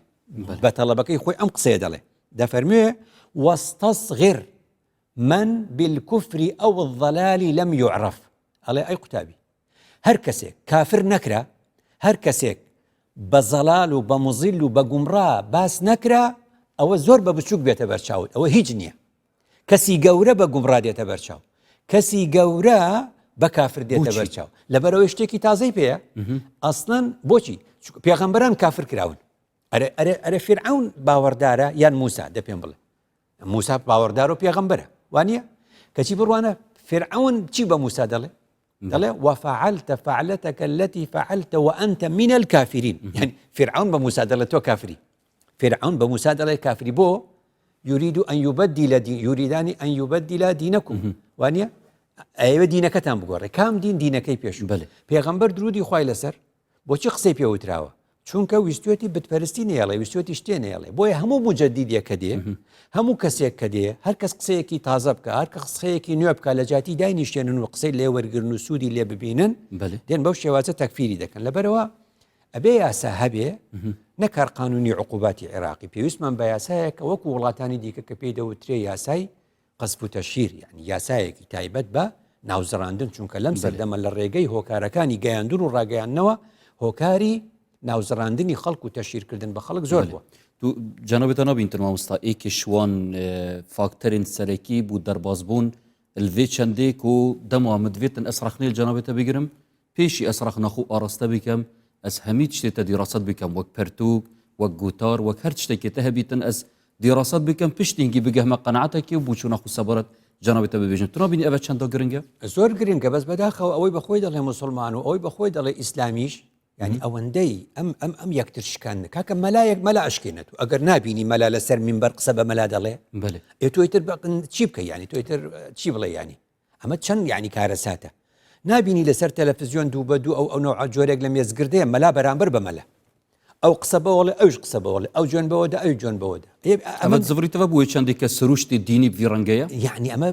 بە تەڵەبەکەی خۆی ئەم قسەیە دەڵێ دەفەرموێ وەستەصغر من بالکفر او الضلال لم يعرف ئەڵێ ئەی قوتابی هەر کەسێک کافر نەکرا هەر کەسێک بە زەلال و بە مزیل و بە گومڕا باس نەکرا ئەوە زۆر بە بچووک بێتە بەرچاوت ئەوە هیچ نییە کەسی گەورە بە گومڕا دێتە بەرچاو کەسی گەورە بە کافر دێتە بەرچاو لەبەرەوەی شتێکی تازەی پێەیە ئەسڵەن بۆچی پێغەمبەران کافر کراون ئەرێ ئەرێ ئەرێ فیرعەون باوەڕدارە یان موسا دە پێم بڵێ موسا باوەڕدار و پێغەمبەرە وانە کەچی بڕوانە فیرعەون چی بە موسا دەڵێ دەڵێ وفعلت فعلتك التي فعلت وأنت من الكافرين يعني فرعون بە موسا دەڵێ تۆ کافری فرعون بە موسا دەڵێ کافری بۆ يريد أن يبدل دين يريدان أن يبدل دينكم وانە ئەوە دینەکەتان بگۆڕێ کام دین دینەکەی پێشوو بەێ پێغەمبەر درودی خوای لەسەر بۆچی قسەی پێ وتراوە؟ چونکە ویستوێتی بتپەرستی نێڵێ ویستوێتی شتێ نێڵێ بۆیە هەموو مجددێک کە دێ هەموو کەسێک کە دێ هەر کەس قسەیەکی تازە بکە هەر کە قسەیەکی نوێ بکە لە جاتی داینیشتێنن و قسەی لێ وەرگرن و سوودی لێ ببینن دێن بەو شێوازە تەکفیری دەکەن لەبەرەوە ئەبێ یاسا هەبێ نەکار قانونی عقوباتی عێراقی پێویستمان بە یاسایە کە وەکو وڵاتانی دیکە کە پێی دەوترێ یاسای قەزف و تەشهیر یانی یاسایەکی تایبەت بە ناوزڕاندن چونکە لەم سەردەمە لە ڕێگەی هۆکارەکانی گەیاندن و ڕاگەیاندنەوە هۆکاری ناوزڕاندنی خەڵک و تەشهیرکردن بە خەڵک زۆر بووە. تو جەنابت نابینتن مامۆستا ئێکێ شوان فاکتەرên سەرەکی بوو دەربازبوون لڤێ چەندێک و دەما مدڤێتن ئەس ڕەخنەی جەنابتە بگرم پێشی ئەس ڕەخنە خو ئاڕاستە بکەم ئەس هەمی تشتێ تە دیڕاسەت بکەم وەک پەرتوک وەک گوتار وەک هەر تشتێکێ تە هەبیتن ئەس دیڕاسەت بکەم پشتی هنگی بگەهمە قەناعەتەکێ و بوچونە خو سەبارەت جەنابی تە ببێژم تو نابینی ئەڤە چەندە گرنگە؟ زۆر گرنگە بەس بەداخەوە ئەوەی بەخۆی دەڵێ موسڵمان و ئەوەی بەخۆی دەڵێ ئیسلامیش یعنی ئەوەندەی ئەم ئەم ئەم یەکتر شکاندن کاکە مەلایەک مەلا ئەشکێنێت و ئەگەر نابینی مەلا لەسەر مینبەر قسە بە مەلا دەڵێ بەلێ ئێ تۆ ئیتر چی بکە یعنی تۆ ئیتر چی بڵێ یعنی. ئەمە چەند یعنی کارەساتە نابینی لەسەر تەلەفزیۆن دوو بە دوو ئەو ئەو نەوعە جۆرێک لە مێزگردەیە مەلا بەرامبەر بە مەلا ئەو قسە بەوەڵێ ئەوش قسە بەوەڵێ ئەو جوێن بەوەدا ئەوی جوێن بەوەدا ئەمە زبریتەوە بووە چەندێک کە سروشتی دینی بڤی ڕەنگەیە یعنی ئەمە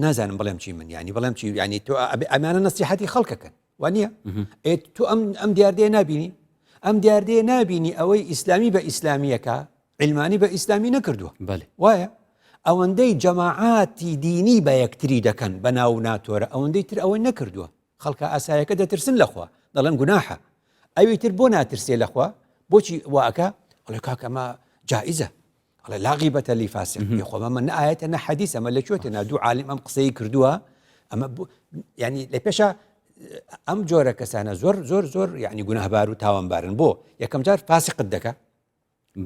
نازانم بڵێم چی من یعنی بڵێم چی یعنی تۆ ئەمانە نەسیحەتی خەڵکەکەن وانە تۆ ئەم ئەم دیاردەیە نابینی ئەم دیاردەیە نابینی ئەوەی ئیسلامی بە ئیسلامیەکە علمانی بە ئیسلامی نەکردووە وایە ئەوەندەی جەماعاتی دینی بە یەکتری دەکەن بە ناو ناتۆرە ئەوەندەی تر ئەوەی نەکردووە خەڵکە ئاسایەکە دەترسن لەخوا دەڵێن گوناحە ئەوی تر بۆ ناترسێ لەخوا بۆچی واکە ئەڵێ کاکە ئەمە جائزە ئەڵێ لا غیبەتە لی فاسق خۆ ئەمە نە ئاەتە نە حەدیث ئەمە لە کوێتە نا دوو عالم ئەم قسەی کردووە ئەمە ینی لە پێشە ئەم جۆرە کەسانە زۆر زۆر زۆر یعنی گوناهبار و تاوانبارن بۆ یەکەم جار فاسقت دەکە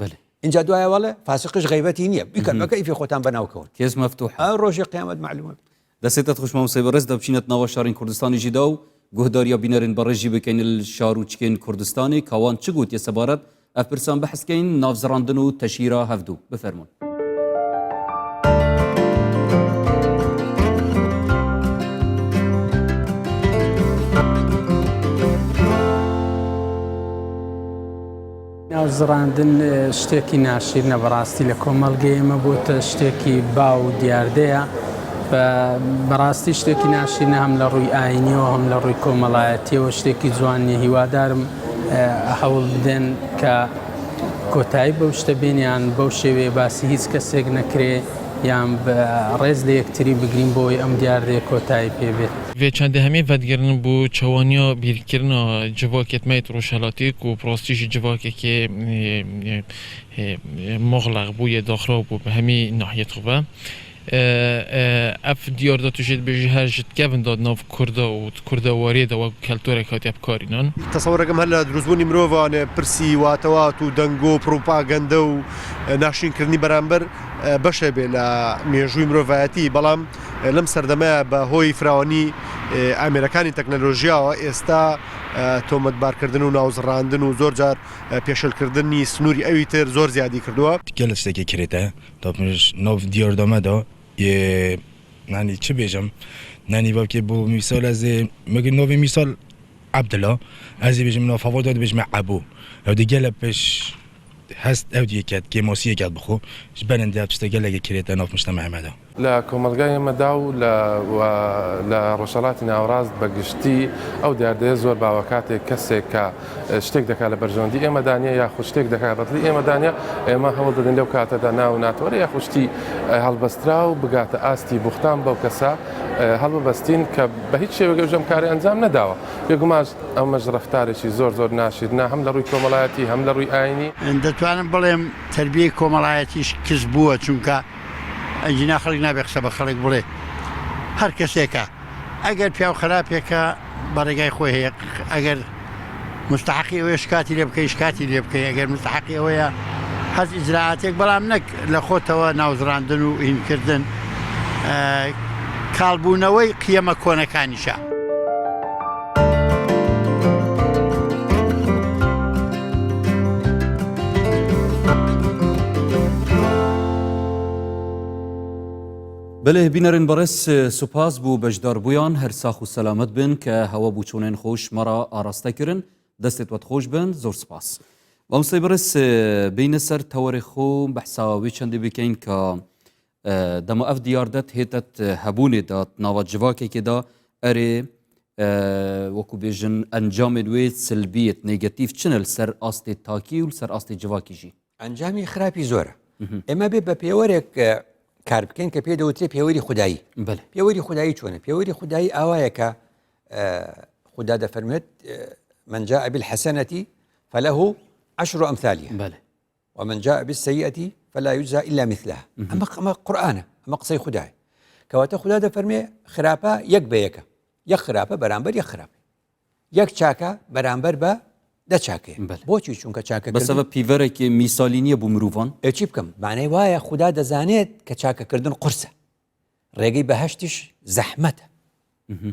بەێ اینجا دوایە وەڵێ فاسقش غیبەتی نییە بیکەن بەکە ئیفی خۆتان بەناوکەون کێس مەفتوح ڕۆژی قیامەت معلومە دەسێتت خوش مامۆستای بەڕێز دەبچینەت ناوە شارین کوردستانی ژیدا و گوهداریا بینەرên بەڕێز ژی بکەین ل شاروچکێن کوردستانê ka wan çi gotiye sebaret ev pirsan behs kein navzirandin û teşhîra hevdu. Bifermûn. ناو زڕاندن شتێکی ناشیرنە بەڕاستی لە کۆمەڵگەی ئێمە بۆتە شتێکی باو و دیاردەیە بەڕاستی شتێکی ناشیرنە هەم لە ڕووی ئاینیەوە هەم لە ڕووی کۆمەڵایەتیەوە شتێکی جوان نیە هیوادارم هەوڵ بدەن کە کۆتایی بەو شتە بێن یان بەو شێوەیە باسی هیچ کەسێک نەکرێ یان ڕێز لە یەکتری بگرین بۆی ئەم دیاردەیە کۆتایی پێ بێت. Vê çendê hemî vedigirin bo çawaniya bîrkirina civakê me yê Rojhilatî ku bi rastî jî civakekê muxleq bû yê daxiraw bû bi hemî nahiyê xwe ve. Ev diyarda tu jê dibêjî her ji dikevin da di nav Kurda û di Kurdewariyê de wek keltorek hatiye bikarînan. تەسەورەکەم هەر لە دروستبوونی مرۆڤانێ پرسی واتەوات و دەنگۆ و پڕوپاگەندە و ناشرینکردنی بەرامبەر بەشێ بێ لە مێژووی مرۆڤایەتی، بەڵام لەم سەردەمەیا بە هۆی فراوانی ئامێرەکانی تەکنەلۆژیاوە ئێستا تۆمەتبارکردن و ناوزڕاندن و زۆر جار پێشێلکردنی سنووری ئەوی تر زۆر زیادی کردووە. گەلە شتێکی کرێتە داپمش ناو دیاردامە دا یێ نانی چ بێژم نانی باوکێ بۆ میسال ئەزێ مەگە ناوێ میسال عەبدلا ئەزێ بێژم ناو فەڤۆ دا دبێژمە عەبۆ ئەو دێ گەلە پێش هەست ئەو دیەکەت کێماسیەکەت بخۆ ژ بەرن دێ تشتە گەلەگە کرێتە ناف مجتەمەعێ مەدا. لە کۆمەڵگای ئێمەدا و لە و لە ڕۆژهەڵاتی ناوەڕاست بە گشتی ئەو دیاردەیە زۆر باوە کاتێک کەسێک کە شتێک دەکات لە بەرژەوەندی ئێمەدا نییە یاخود شتێک دەکات بە دڵی ئێمەدا نییە ئێمە هەوڵ دەدەین لەو کاتەدا ناو ناتۆرە یاخود شتی هەڵبەستراو بگاتە ئاستی بوختان بەو کەسە هەڵببەستین کە بە هیچ شێوەیەک ئەویش ئەم کارەی ئەنجام نەداوە بێگومان ئەمەش ڕەفتارێکی زۆر زۆر ناشیرنە هەم لە ڕووی کۆمەڵایەتی هەم لە ڕووی ئاینی. دەتوانم بڵێم تەربیەی کۆمەڵایەتیش کز بووە چونکە ئەگینا خەڵک نابێ قسە بە خەڵک بڵێ هەر کەسێکە ئەگەر پیاو خراپێکە بە ڕێگای خۆی هەیە ئەگەر مستحقی ئەوەیە شکاتی لێ بکەی شکاتی لێ بکەی ئەگەر مستحقی ئەوەیە هەز ئیجرائاتێک بەڵام نەک لە خۆتەوە ناوزڕاندن و هینکردن کاڵبوونەوەی قیەمە کۆنەکانیشە. بەلێ بینەرên بەڕێز سوپاس بۆ بەشداربوویان هەر ساخ و سەلامەت بن کە هەوە بوچۆنێن خۆش مەڕا ئاراستە کردن دەستێت وەت خۆش بن زۆر سپاس مامۆستای بەڕێز بینە سەر تەوەرێ خۆ بەحسا وێ چەندی بکەین کە دەما ئەف دیاردەت هێتەت هەبوونێ دا ناوە جڤاکێکێ دا ئەرێ وەکو بێژن ئەنجامێن وێ سلبیت نێگەتیڤ چنە لەسەر ئاستێ تاکی و لەسەر ئاستێ جڤاکی ژی؟ ئەنجامی خراپی زۆرە ئێمە بێ بە پێوەرێک کار بکەین کە پێ دەوترێ پێوەری خودایی پێوەری خودایی چۆنە پێوەری خودایی ئاوایە کە خودا دەفەرموێت من جاء بالحسنة فله عشر أمثالها بله. ومن جاء بالسيئة فلا يجزى إلا مثلها ئەمە ئەمە قورئانە ئەمە قسەی خودایە کەواتە خودا دەفەرمێ خراپە یەک بە یەکە یەک خراپە بەرامبەر یەک خراپە یەک چاکە بەرامبەر بە دە چاکەیە بۆچی چونکە چاکە بەسەبە پیڤەرێکی میسالی نییە بۆ مرۆڤان ئێ چی بکەم معنای وایە خودا دەزانێت کە چاکەکردن قورسە ڕێگەی بەهەشتیش زەحمەتە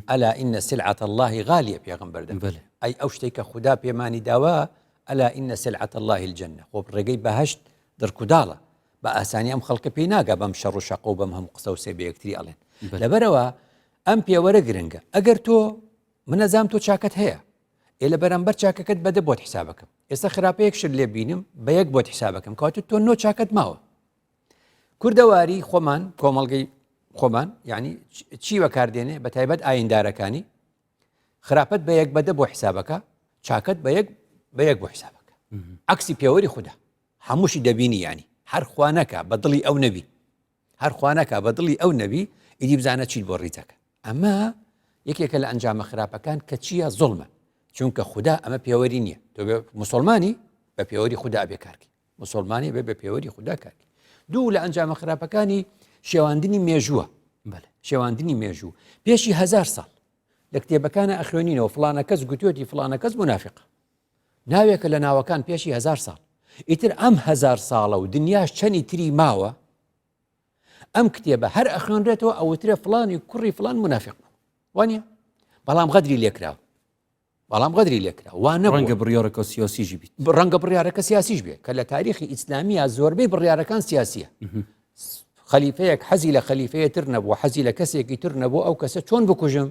ئەلا ئینە سلعة اللە غالیە پێغەمبەر دەفەرموێ ئەی ئەو شتەی کە خودا پێمانی داوە ئەلا ئینە سلعة اللە الجنە خۆ ڕێگەی بەهەشت دڕکوداڵە بە ئاسانی ئەم خەڵکە پێی ناگا بەم شەڕ و شەقە و بەم هەموو قسە و سێ بە یەکتری ئەڵێن لەبەرەوە. ئەم پێوەرە گرنگە ئەگەر تۆ منەزام تۆ چاکەت هەیە ئێ لە بەرامبەر چاکەکەت بەدە بۆت حسابەکەم ئێستا خراپەیەک شت لێ بینم بە یەک بۆت حسابەکەم کاتە تۆ نۆ چاکەت ماوە کوردەواری خۆمان کۆمەڵگەی خۆمان یعنی چی بەکاردێنێ بە تایبەت ئایندارەکانی خراپەت بە یەک بەدە بۆ حسابەکە چاکەت بە یەک بە یەک بۆ حسابەکە عکسی پێوەری خوددا هەمووشی دەبینی ینی هەر خوانەکە بە دڵی ئەو نەبی هەر خوانەکە بە دڵی ئەو نەبی ئیدی بزانە چیت بۆ ڕیتەکە ئەمە یەکێکە لە ئەنجامە خراپەکان کە چییە زوڵمە چونکە خودا ئەمە پێوەری نییە تۆ مسلمانی بە پێوەری خودا بێ کارکی مسلمانی بێ بە پێوەری خودا کارکی دوو لە ئەنجامە خراپەکانی شێواندنی مێژووە شێواندنی مێژوو پێشی هزار ساڵ لە کتێبەکانە ئەخوێنینەوە فلانە کەس گوتوێتی فلانە کەس منافقە ناوێکە لە ناوەکان پێشی هزار ساڵ ئیتر ئەم هزار ساڵە و دنیاش چەنی تری ماوە ئەم کتێبە هەر ئەخوێنرێتەوە ئەوترێ فلانی کوڕی فلان منافق بوو وانە بەڵام غەدری لێکراوە بەڵام غەدری لێکرا وا نەبوو ڕەنگە بڕیارەکە سیاسیش بیت ڕەنگە بڕیارەکە سیاسیش بێت کە لە تاریخی ئیسلامیە زۆربەی بڕیارەکان سیاسیە خەلیفەیەک حەزی لە خەلیفەیە تر نەبوو حەزی لە کەسێکی تر نەبوو ئەو کەسە چۆن بکوژم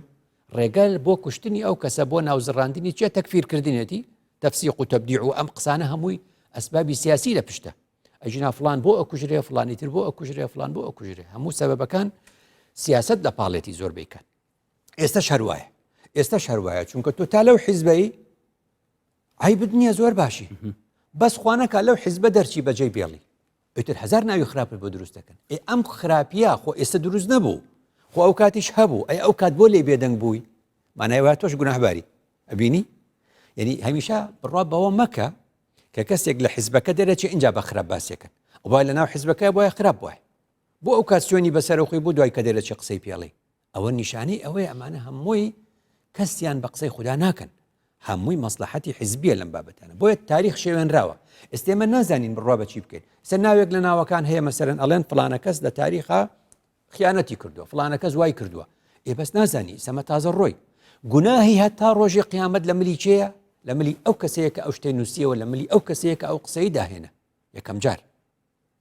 ڕێگەل بۆ کوشتنی ئەو کەسە بۆ ناوزڕاندنی چیە تەکفیرکردنێتی تەفسیق و تەبدیع و ئەم قسانە هەمووی ئەسبابی سیاسی لە پشتە ئەژینا فلان بۆ ئەکوژرێ فلانی تر بۆ ئەکوژرێ فلان بۆ ئەکوژرێ هەموو سەبەبەکان سیاست لە پاڵێتی زۆربەی کات ئێستا شەروایە ئێستا شەروایە چونکە تۆ تا لەو حیزبەی عیبت نییە زۆر باشی بەس خوانەکە لەو حیزبە دەرچی بەجێ بێڵی ئیتر هەزار ناوی خراپت بۆ دروست دەکەن ئێ ئەم خراپیە خۆ ئێستا دروست نەبوو خۆ ئەو کاتیش هەبوو ئەی ئەو کات بۆ لێ بێدەنگ بووی مانای وایە تۆش گوناهباری ئەبینی یعنی هەمیشە بڕوا بەوە مەکە کە کەسێک لە حیزبەکە دەرەچێ اینجا بە خراپ باسێکن وای لە ناو حیزبەکە بۆیە خراپ وایە بۆ ئەو کات سوێنی بەسەر خۆی بۆ دوای کە دەرەچێ قسەی پێڵی ئەوە نیشانەی ئەوەیە ئەمانە هەمووی کەسیان بە قسەی خودا ناکەن هەمووی مەسلحەتی حزبیە لەم بابەتانە بۆیە تاریخ شێوێنراوە ئێستێمە نازانین بڕوا بە چی بکەین سەر ناوێک لە ناوەکان هەیە مەسەرەن ئەڵێن فلانە کەس لە تاریخا خیانەتی کردووە فلانە کەس وای کردووە ئێ بەس نازانی سەمە تازە ڕۆی گوناهی هەتا ڕۆژی قیامەت لە ملی کێیە لە ملی ئەو کەسەیە کە ئەو شتەی نووسیەوە لە ملی ئەو کەسەیە کە ئەو قسەی داهێنا یەکەم جار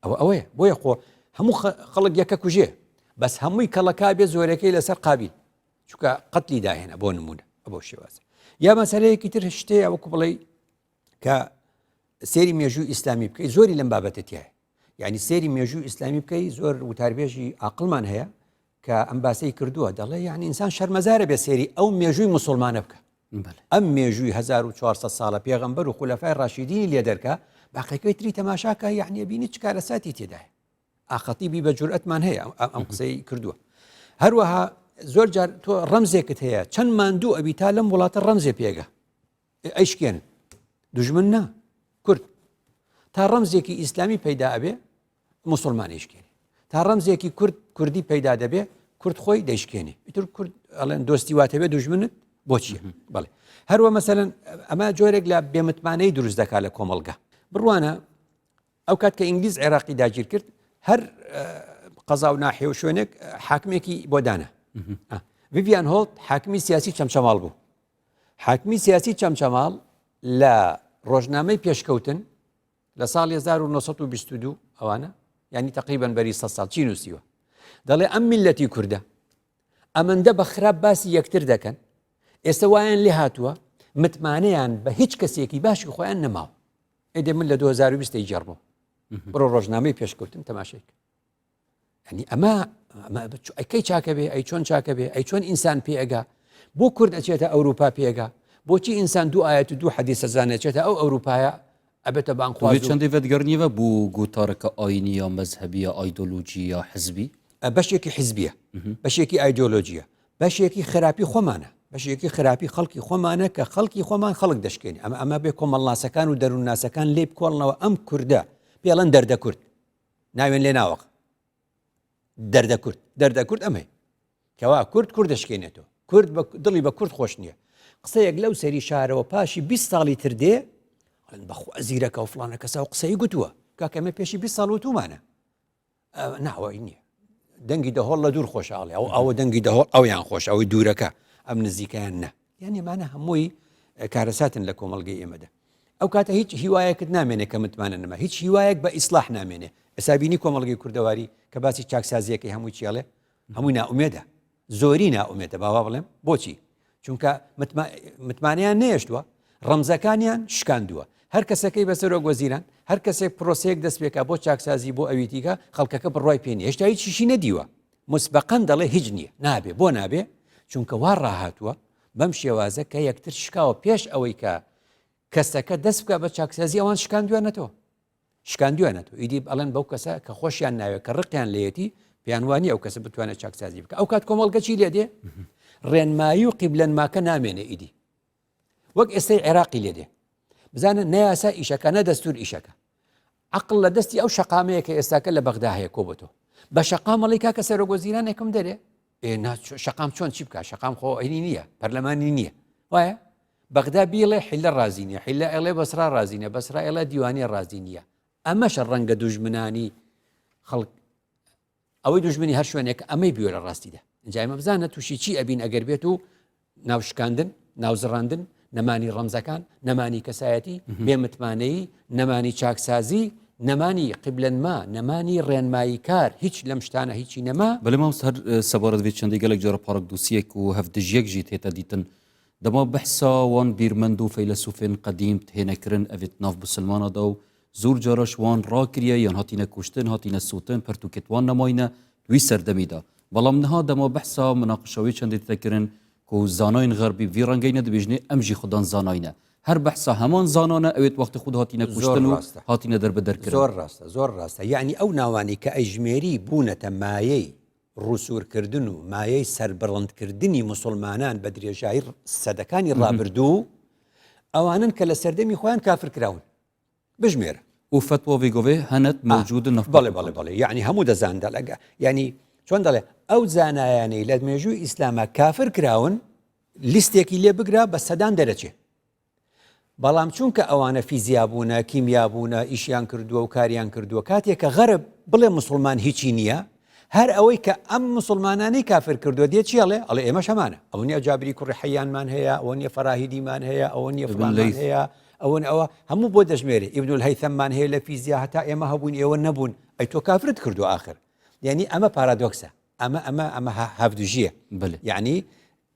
ئەوە ئەوەیە بۆیە خۆ هەموو خەڵک یەکە کوژێ بەس هەمووی کەڵەکا بێ زۆرەکەی لەسەر قابیل چونکە قەتلی داهێنا بۆ نمونە بۆ شێوازە یا مەسەلەیەکی تر شتەیە وەکو بڵێ کە سێری مێژوو ئیسلامی بکەی زۆری لەم بابەتە تایە یعنی سێری مێژوو ئیسلامی بکەی زۆر وتاربێژی عقلمان هەیە کە ئەم باسەی کردووە دەڵێ یعنی ئینسان شەرمەزارە بێ سێری ئەو مێژووی مسلمانە بکە ئەم مێژووی 1400 ساڵە پێغەمبەر و خولەفای ڕاشیدینی لێ دەرکە باقیەکەی تری تەماشاکە یعنی بینی چ کارەساتی تێدایە ئاخەتیبی بە جورئەتمان هەیە ئەم قسەی کردووە هەروەها زۆر جار تۆ ڕەمزێکت هەیە چەند ماندوو ئەبی تا لەم وڵاتە ڕەمزێ پێگە ئەیشکێن دوژمن نا کورد تا ڕەمزێکی ئیسلامی پەیدا ئەبێ موسڵمان ئەیشکێنێ تا ڕەمزێکی کورد کوردی پەیدا دەبێ کورد خۆی دەیشکێنێ ئیتر کورد ئەڵێن دۆستی واتەبێ دوژمنت بۆچیە بەڵێ هەروە مەسەلەن ئەمە جۆرێک لە بێمتمانەی دروست دەکات لە کۆمەڵگە بڕوانە ئەو کات کە ئینگلیز عێراقی داگیر کرد هەر قەزا و ناحێ و شوێنێک حاکمێکی بۆ دانا ڤیڤیان هۆڵت حاکمی سیاسی چەمچەماڵ بوو حاکمی سیاسی چەمچەماڵ لە ڕۆژنامەی پێشکەوتن لە ساڵی 1922 ئەوانە ینی تقریبان بەری 100 ساڵ چی نووسیوە دەڵێ ئەم میلەتی کوردە ئەمەندە بە خراپ باسی یەکتر دەکەن ئێستا وایان لێ هاتووە متمانەیان بە هیچ کەسێکی باشی خۆیان نەماوە ئێدێ من لە 2020 گێڕمەوە بڕۆ ڕۆژنامەی پێشکەوتن تەماشێک ئەنی ئەمە ئەکەی چاکە بێ ئەی چۆن چاکە بێ ئەی چۆن ئینسان پێگا بۆ کورد ئەچێتە ئەوروپا پێگا بۆچی ئینسان دوو ئاەت و دوو حەدیسە زانێچێتە ئەو ئەوروپایە ئەبێتە بانخواز چەندی ڤەدگەرنیوە بۆ گوتارەکە ئاینی یا مەزهەبی یا ئایدۆلۆژی یا حزبی بەشێکی حزبیە بەشێکی ئایدۆلۆژیە بەشێکی خراپی خۆمانە بەشێکی خراپی خەڵکی خۆمانە کە خەڵکی خۆمان خەڵک دەشکێنی ئەمە ئەمە بێ کۆمەڵناسەکان و دەروونناسەکان لێ بکۆڵنەوە ئەم کوردە پێڵەن دەردە کورد ناوێن لێ ناوەق دەردە کورد دەردە کورد ئەمەی کەوا کورد کورد دەشکێنێتەوە کورد دڵی بە کورد خۆش نییە قسەیەک لەو سەری شارەوە پاشی 20 ساڵی تر دێ بەخوا زیرەکە و فلانە کەسە و قسەی گوتووە کاکەمە پێشی 20 ساڵ وتومانە ناوەی نییە دەنگی دەهۆڵ لە دوور خۆشحاڵی ئەو ئەوە دەنگی دەهۆڵ ئەویان خۆش ئەوەی دوورەکە ئەم نزیکەیان نە یان ئەمانە هەمووی کارەساتن لە کۆمەڵگەی ئێمەدا ئەو کاتە هیچ هیوایەکت نامێنێ کە متمانە نەما هیچ هیوایەک بە ئیسلاح نامێنێ ئەسابینی کۆمەڵگەی کوردەواری کە باسی چاکسازیەکەی هەمووی چیاڵێ هەمووی ناومێدە. زۆری نائومێدە باوا بڵێم بۆچی چونکە متمانەیان نێشتووە ڕەمزەکانیان شکاندووە هەر کەسەکەی بە سەرۆک وەزیران هەر کەسێک پرۆسەیەک دەست پێکا بۆ چاکسازی بۆ ئەوی دیکە خەڵکەکە بڕوای پێ نیە هێشتا هیچیشی نەدیوە مسبقا دەڵێ هیچ نییە نابێ بۆ نابێ چونکە وا ڕاهاتووە بەم شێوازە کە یەکتر شکاوە پێش ئەوەی کە کەسەکە دەست بکە بە چاکسازی ئەوان شکاندویانەتەوە شکاندویانەتەوە ئیدی ئەڵێن بەو کەسە کە خۆشیان ناوێت کە ڕقیان لێیەتی پێیان وانی ئەو کەسە بتوانێت چاکسازی بکە ئەو کات کۆمەڵگە چی لێ دێ ڕێنمایی و قیبلەنماکە نامێنێ ئیدی وەک ئێستای عێراقی لێ دێ بزانە نە یاسا ئیشەکە نە دەستور ئیشەکە عقل لە دەستی ئەو شەقامەیە کە ئێستاکە لە بەغدا هەیە کۆبتەوە بە شەقامەڵی کاکە سەرۆک وەزیرانێکم دەرێ شەقام چۆن چی بکە شەقام خۆ ئەینی نییە پەرلەمانی نییە وایە بەغدا بیڵێ حلە ڕازی نیە حلە ئەڵێ بەسرا ڕازی نیە بەسرا ئەڵێ دیوانیە ڕازی نییە ئەمەشە ڕەنگە دوژمنانی خەڵک ئەوەی دوژمنی هەر شوێنێک ئەمەی بوێ لە ڕاستیدا ئینجا ئێمە بزانە تووشی چی ئەبین ئەگەر بێت و ناوشکاندن ناوزڕاندن نەمانی ڕەمزەکان نەمانی کەسایەتی بێ متمانەیی نەمانی چاکسازی نەمانی قیبلەنما نەمانی ڕێنمایی کار هیچ لەم شتانە هیچی نەما. بەلێ مامۆستا هەر سەبارەت ڤێ چەندێ گەلەک جارە پارک دوسیەک و هەڤدژیەک ژی تێتە دیتن دەما بەحسا وان بیرمەند و فەیلەسوفێن قەدیم تهێنە کرن ئەڤێت ناڤ بسلمانا دا و زور جارش وان ڕاکریە یان هاتینە کوشتن هاتینە سوتن پرتوکێت وان نەماینە وی سەردەمی دا بەڵام نها دەما بەحسا مناقشە وێ چەندێ تێتە کرن کو زاناین غەربی ڤی ڕەنگەینە دبێژنێ ئەم ژی خودان زاناینە هەر بەحسا هەمان زانانە ئەوێت وەختی خود هاتینە زۆر کوشتن و ڕاستە هاتینە دەربەدەر کرن. زۆر ڕاستە زۆر ڕاستە یەعنی ئەو ناوانەی کە ئەیژمێری بوونەتە مایەی ڕووسوورکردن و مایەی سەربڵندکردنی موسڵمانان بە درێژایی سەدەکانی ڕابردوو ئەوانەن کە لە سەردەمی خۆیان کافر کراون بژمێرە. و فەتوا ڤێ گۆڤێ هەنەت مەوجودن ناف بەڵێ بەڵێ بەڵێ یعنی هەموو دەزان دەڵێ یعنی چۆن دەڵێ ئەو زانایانەی لە مێژووی ئیسلاما کافر کراون لیستێکی لێ بگرە بە سەدان دەرەچێ بەڵام چونکە ئەوانە فیزیا بوونە، کیمیا بوونە، ئیشیان کردووە و کاریان کردووە، کاتێک کە غەرب بڵێ موسڵمان هیچی نییە، هەر ئەوەی کە ئەم موسڵمانانەی کافر کردووە دێ چی ئەڵێ؟ ئەڵێ ئێمەش هەمانە، ئەوە نییە جابری کوڕی حەیانمان هەیە، ئەوە نییە فەراهیدیمان هەیە، ئەوە نییە فڵانمان هەیە، ئەوە ئەوە هەموو بۆ دەژمێرێ، ئیبنولهەیثەممان هەیە لە فیزیا، هەتا ئێمە هەبووین ئێوە نەبوون، ئەی تۆ کافرت کردووە ئاخر. یانی ئەمە پارادۆکسە. ئەمە ئەمە ئەمە هەڤدژیە یعنی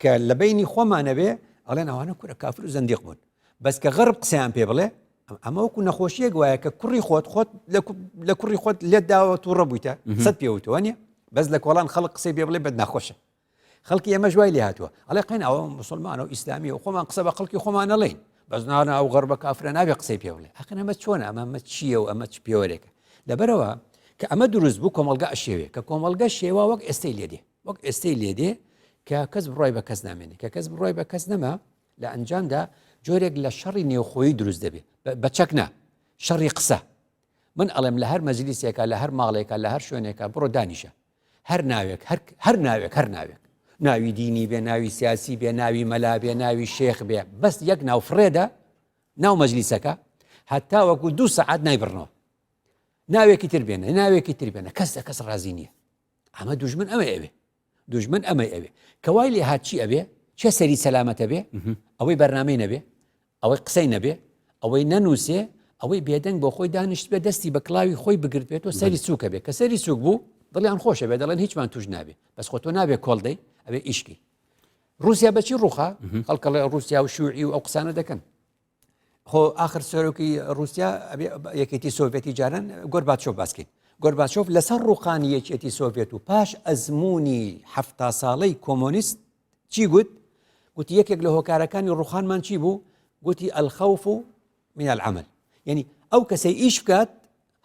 کە لە بینی خۆمانە بێ ئەڵێن ئەوانە کورە کافر و زەندیق بوون بەس کە غەرب قسەیان پێ بڵێ ئەمە وەکو نەخۆشیەک وایە کە کوڕی خۆت خۆت لە کوڕی خۆت لێت داوە تووڕە بوویتە سەد پێوتەوە نیە بەس لە کۆڵان خەڵک قسەی پێ بڵێ بەد ناخۆشە خەڵکی ئێمەش وای لێ هاتووە ئەڵێ قەین ئەوە مسلمانە و ئیسلامی و خۆمان قسە بە خەڵکی خۆمان نەڵێین بەس نانا ئەو غەربە کافرە نابێ قسەی پێ بڵێ ئەخن ئەمە چۆنە ئەمە ئەمە چییە و ئەمە چ پێوەرێکە لەبەرەوە کە ئەمە دروست بوو کۆمەڵگە ئەشێوێ کە کۆمەڵگە شێوا وەک ئێستەی لێدێ وەک ئێستەی لێدێ کە کەس بڕای بە کەس نامێنێ کە کەس بڕای بە کەس نەما لە ئەنجامدا جۆرێک لە شەڕی نێوخۆیی دروست دەبێ بە چەک نا شەڕی قسە من ئەڵێم لە هەر مەجلیسێکە لە هەر ماڵێکە لە هەر شوێنێکە بڕۆ دانیشە هەر ناوێک هەر هەر ناوێک هەر ناوێک ناوی دینی بێ ناوی سیاسی بێ ناوی مەلا بێ ناوی شێخ بێ بەس یەک ناو فڕێدە ناو مەجلیسەکە هەتا وەکو دوو سەعات نایبڕنەوە ناوێکی تر بێنە ناوێکی تر بێنە کەس لە کەس ڕازی نییە ئەمە دوژمن ئەمە ئەوێ دوژمن ئەمەی ئەوێ کەوای لێ هات چی ئەبێ چێ سەری سەلامەتە بێ ئەوەی بەرنمەی نەبێ ئەوەی قسەی نەبێ ئەوەی نەنووسێ ئەوەی بێدەنگ بۆ خۆی دانیشت بێ دەستی بە کلاوی خۆی بگرت بێت و سەری سووکە بێ کە سەری سوک بوو دڵیان خۆشە بێ دەڵێن هیچمان توش نابێ بەس خۆ تۆ نابێ کۆڵ دەی ئەبێ ئیشکی رووسیا بەچی ڕوخا خەڵکەڵێ رووسیا و شوعی و ئەو قسانە دەکەن خۆ ئاخر سەرۆکی رووسیا یەکێتی سۆڤێتی جاران گۆرباچۆف باسکەین گۆرباچۆف لەسەر ڕوخانی یەکێتی سۆڤێت و پاش ئەزمموی هەفتا ساڵەی کۆمۆنیست چی گوت؟ گوتی یەکێک لە هۆکارەکانی ڕوخانمان چی بوو؟ گوتی الخوف من العمل یعنی ئەو کەسەی ئیش بکات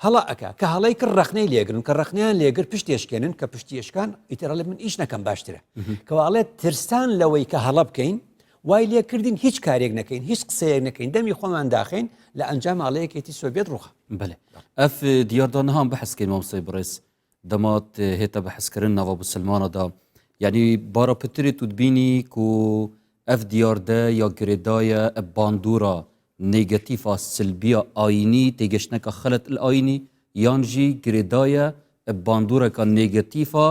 هەڵە ئەکا کە هەڵەی کرد ڕەخنەی لێگرن کە ڕەخنیان لێگر پشتێشکێنن کە پشتیشکان ئیترەڵێ من ئیش نەکەم باشترە کەواڵێت ترسان لەوەی کە هەڵە بکەین وای لێکردین هیچ کارێک نەکەین هیچ قسەیەک نەکەین دەمی خۆمان داخین لە ئەنجام ئاڵەیەکێتی سۆڤێت ڕوخە بەێ ئەف دیاردان هەم بەحسکەین مامۆستای بڕێز دەمات هێتە بەحسکردن ناوە بسلمانە دا یعنی بارە پترێ تو دبینی کو ئەف دیاردە یا گرێدایە باندورا نێگەتیفا سلبیا ئاینی تێگەشتنەکە خەلت ئاینی یان ژی گرێدایە باندورەکە نێگەتیفا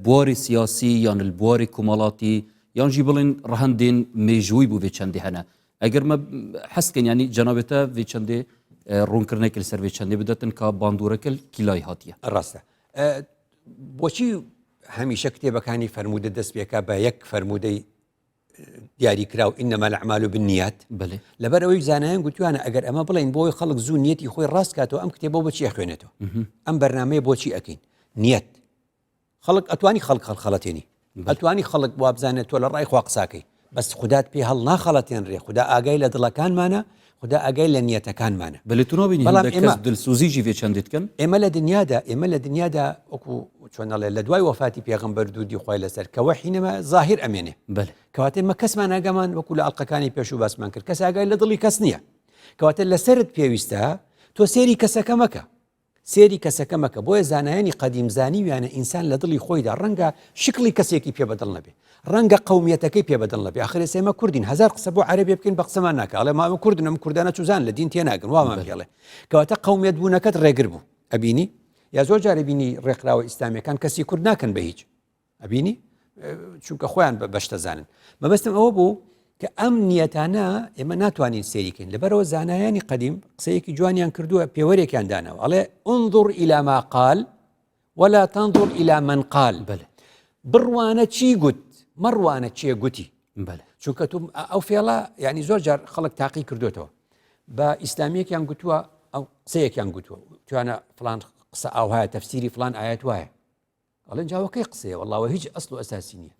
بواری سیاسی یان بواری کۆمەڵاتی یان ژی بڵێن ڕەهەندێن مێژووی بوو vê çendê hene ئەگەر مە حەسکەن ینی جەنابێتە vê çendê ڕوونکردنێک لەسەر vê çendê بدەتن کا باندورەکە کیلای هاتیە ڕاستە بۆچی. هەمیشە کتێبەکانی فەرموودە دەست پێکا بە یەک فەرموودەی دیاریکراو انما الاعمال بالنیات بەێ لەبەر ئەوەی زانایان گوتوانە ئەگەر ئەمە بڵێن بۆی خەڵک زوو نیەتی خۆی ڕاست کاتەوە ئەم کتێبە بۆچی ئەخوێنێتەوە ئەم بەرنمەیە بۆچی ئەکەین نیەت خەڵک ئەتوانی خەڵک هەڵخەڵەتێنی ئەتوانی خەڵک وابزانێت تۆ لە ڕای خوا قساکەی بەس خودات پێ هەڵ ناخەڵەتێنرێ خودا ئاگای لە دڵەکانمانە خودا ئاگای لە نیەتەکانمانە بەێ تو نابینی بەڵام هەندێک ئێمە کەس دلسوزی جی vê چەندێ دکەن ئێمە لە دنیادا ئێمە لە دنیادا وەکو چۆن ئەڵێ لە دوای وەفاتی پێغەمبەر دوودی خوای لەسەر کە وەحی نەما زاهیر ئەمێنێ بەێ کەواتە ئێمە کەسمان ئاگامان وەکو لە ئەڵلقەکانی پێشوو باسمان کرد کەس ئاگای لە دڵی کەس نییە کەواتە لەسەرت پێویستە تۆ سێری کەسەکە مەکە سێری کەسەکە مەکە بۆیە زانایانی قەدیم زانیویانە ئینسان لە دڵی خۆیدا ڕەنگە شکڵی کەسێکی پێ بەدڵ نەبێ ڕەنگە قەومیەتەکەی پێ بەدڵ نەبێ ئاخر ئێستا ئێمە کوردین هەزار قسە بۆ عەرەبێ بکەین بە قسەمان ناکا ئەڵێ ما ئەمە کوردن ئەم کوردانە چوزان لە دین تێناگەن وامان پێڵێ کەواتە قەومیەت بوونەکەت ڕێگر بوو ئەبینی یا زۆر جارە بینی ڕێکخراوە ئیسلامیەکان کەسی کورد ناکەن بە هیچ ئەبینی چونکە خۆیان بە بەشتەزانن مەبەستم ئەوە بوو کە ئەم نیەتانە ئێمە ناتوانین سێریکەین لەبەرەوە زانایانی قەدیم قسەیەکی جوانیان کردووە پێوەرێکیان داناوە ئەڵێ انظر إلى ما قال ولا تنظر إلى من قال بەێ بڕوانە چی گوت مەڕوانە چێ گوتی بەێ چونکە تو ئەو فێڵە ینی زۆر جار خەڵک تاقی کردوێتەوە بە ئیسلامیەکیان گوتووە ئەو قسەیەکیان گوتووە توانە فلان قسە ئاوهایە تەفسیری فلان ئاەت وایە ئەڵێن جا وەکەی قسەیە وەڵا وە هیچ ئەسڵ و ئەساسی نییە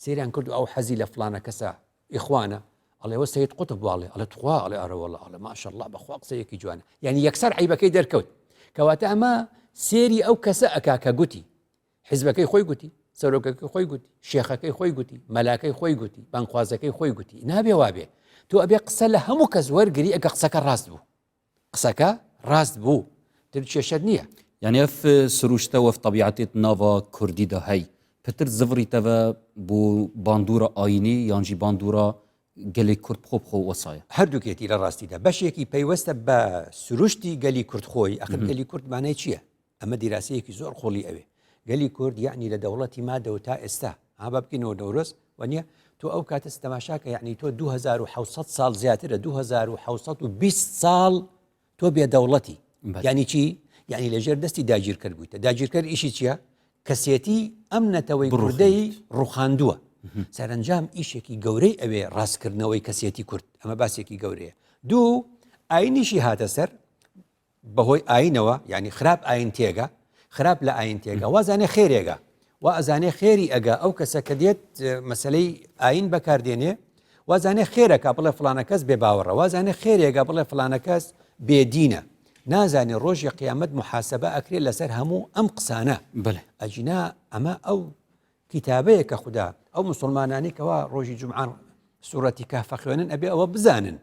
سەیریان کرد و ئەو حەزی لە فلانە کەسە ئیخوانە ئەڵێ وە سید قوتب واڵێ ئەڵێ تخوا ئەڵێ ئەرە وەڵا ئەڵێ ماشەڵڵا بەخوا قسەیەکی جوانە یعنی یەکسەر عیبەکەی دەرکەوت کەواتە ئەمە سێری ئەو کەسە ئەکا کە گوتی حیزبەکەی خۆی گوتی سەرۆکەکەی خۆی گوتی شێخەکەی خۆی گوتی مەلاکەی خۆی گوتی بانخوازەکەی خۆی گوتی نابێ وابێ تۆ ئەبێ قسە لە هەموو کەس وەرگری ئەگە قسەکە ڕاست بوو قسەکە ڕاست بوو تر کێشەت نییە. یانی ئەف سروشتە وەف تەبیعەتێت ناڤا کوردی دا هەی پتر زڤڕی تەڤە بۆ باندورا ئاینی یان ژی باندورا گەلێ کورد بخۆ بخۆ وەسایە. هەردووکێتی لە ڕاستیدا بەشێکی پەیوەستە بە سروشتی گەلی کورد خۆی ئەخر گەلی کورد مانای چییە؟ ئەمە دیراسەیەکی زۆر قوڵی ئەوێ گەلی کورد یەعنی لە دەوڵەتی مادەوە تا ئێستا ها با بکەینەوە نەورۆز وەنیە تۆ ئەو کاتە تەماشاکە یعنی تۆ 2700 ساڵ زیاترە 2720 ساڵ تۆ بێ دەوڵەتی یعنی چی یعنی لەژێر دەستی داگیرکەر بوویتە داگیرکەر ئیشی چییە کەسێتی ئەم نەتەوەی کوردەی ڕوخاندووە سەرنجام ئیشێکی گەورەی ئەوێ ڕاستکردنەوەی کەسێتی کورد ئەمە باسێکی گەورەیە دوو ئاینیشی هاتە سەر بەهۆی ئاینەوە یعنی خراپ ئاین تێگە خراپ لە ئاین تێگە وازانێ خێرێگە وا ئەزانێ خێری ئەگە ئەو کەسە کە دێت مەسلەی ئاین بەکاردێنێ وازانێ خێرەکە بڵێ فلانە کەس بێ باوەڕە وازانێ خێرێگە بڵێ فلانە کەس بێدینە نازانێ ڕۆژی قیامەت محاسبە ئەکرێت لەسەر هەموو ئەم قسانە بڵێ ئەجینا ئەمە ئەو کتابەیە کە خودا ئەو مسلمانانی کەوا ڕۆژی جمعان سوورەتی کەهفە خوێنن ئەبێ ئەوە بزانن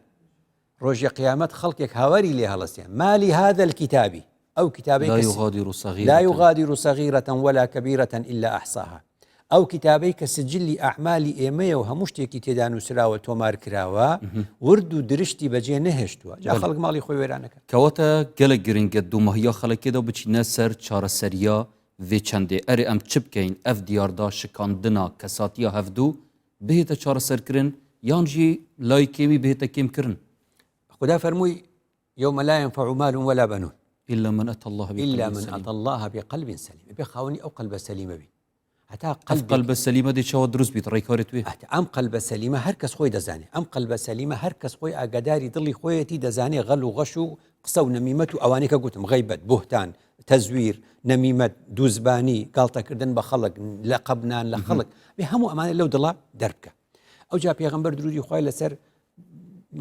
ڕۆژی قیامەت خەڵکێک هاواری لێ هەڵەسێ مالی هذا الكتاب ئەو کتابەی لا يغادر صغيرة لا يغادر صغيرة ولا كبيرة إلا أحصاها ئەو کتابەی کە سجلی ئەعمالی ئێمەیە و هەموو شتێکی تێدا نووسراوە تۆمار کراوە ورد و درشتی بەجێ نەهێشتووە جا خەڵک ماڵی خۆی وێرانەکە کەواتە گەلەک گرنگە دوماهیا خەلەکێدا بچینە سەر چارەسەریا vê çendê erê em çi bikeyn ev diyarda şikandina kesatiya hevdu bihête çareserkirin yan jî layê kêmî bihête kêmkirin. خودا فەرمووی یوم لا ينفع مال ولا بنون إلا من أتى الله بقلب إلا من سليم أتى الله بقلب سليم ئەبێ خاوەنی ئەو قەلبە سەلیمە بین هەتا ئەف قەلبێک قەلبە سەلیمە دێ چاوە دروست بیت ڕێکارێت وێ ئەت ئەم قەلبە سەلیمە هەر کەس خۆی دەزانێ ئەم قەلبە سەلیمە هەر کەس خۆی ئاگاداری دڵی خۆیەتی دەزانێ غەل و غەش و قسە و نەمیمەت و ئەوانەی کە گوتم غەیبەت بوهتان تەزویر نەمیمەت دووزبانی گاڵتەکردن بە خەڵک لەقەبنان لە خەڵک بێ هەموو ئەمانە لەو دڵە دەربکە ئەوجا پێغەمبەر درودی خوای لەسەر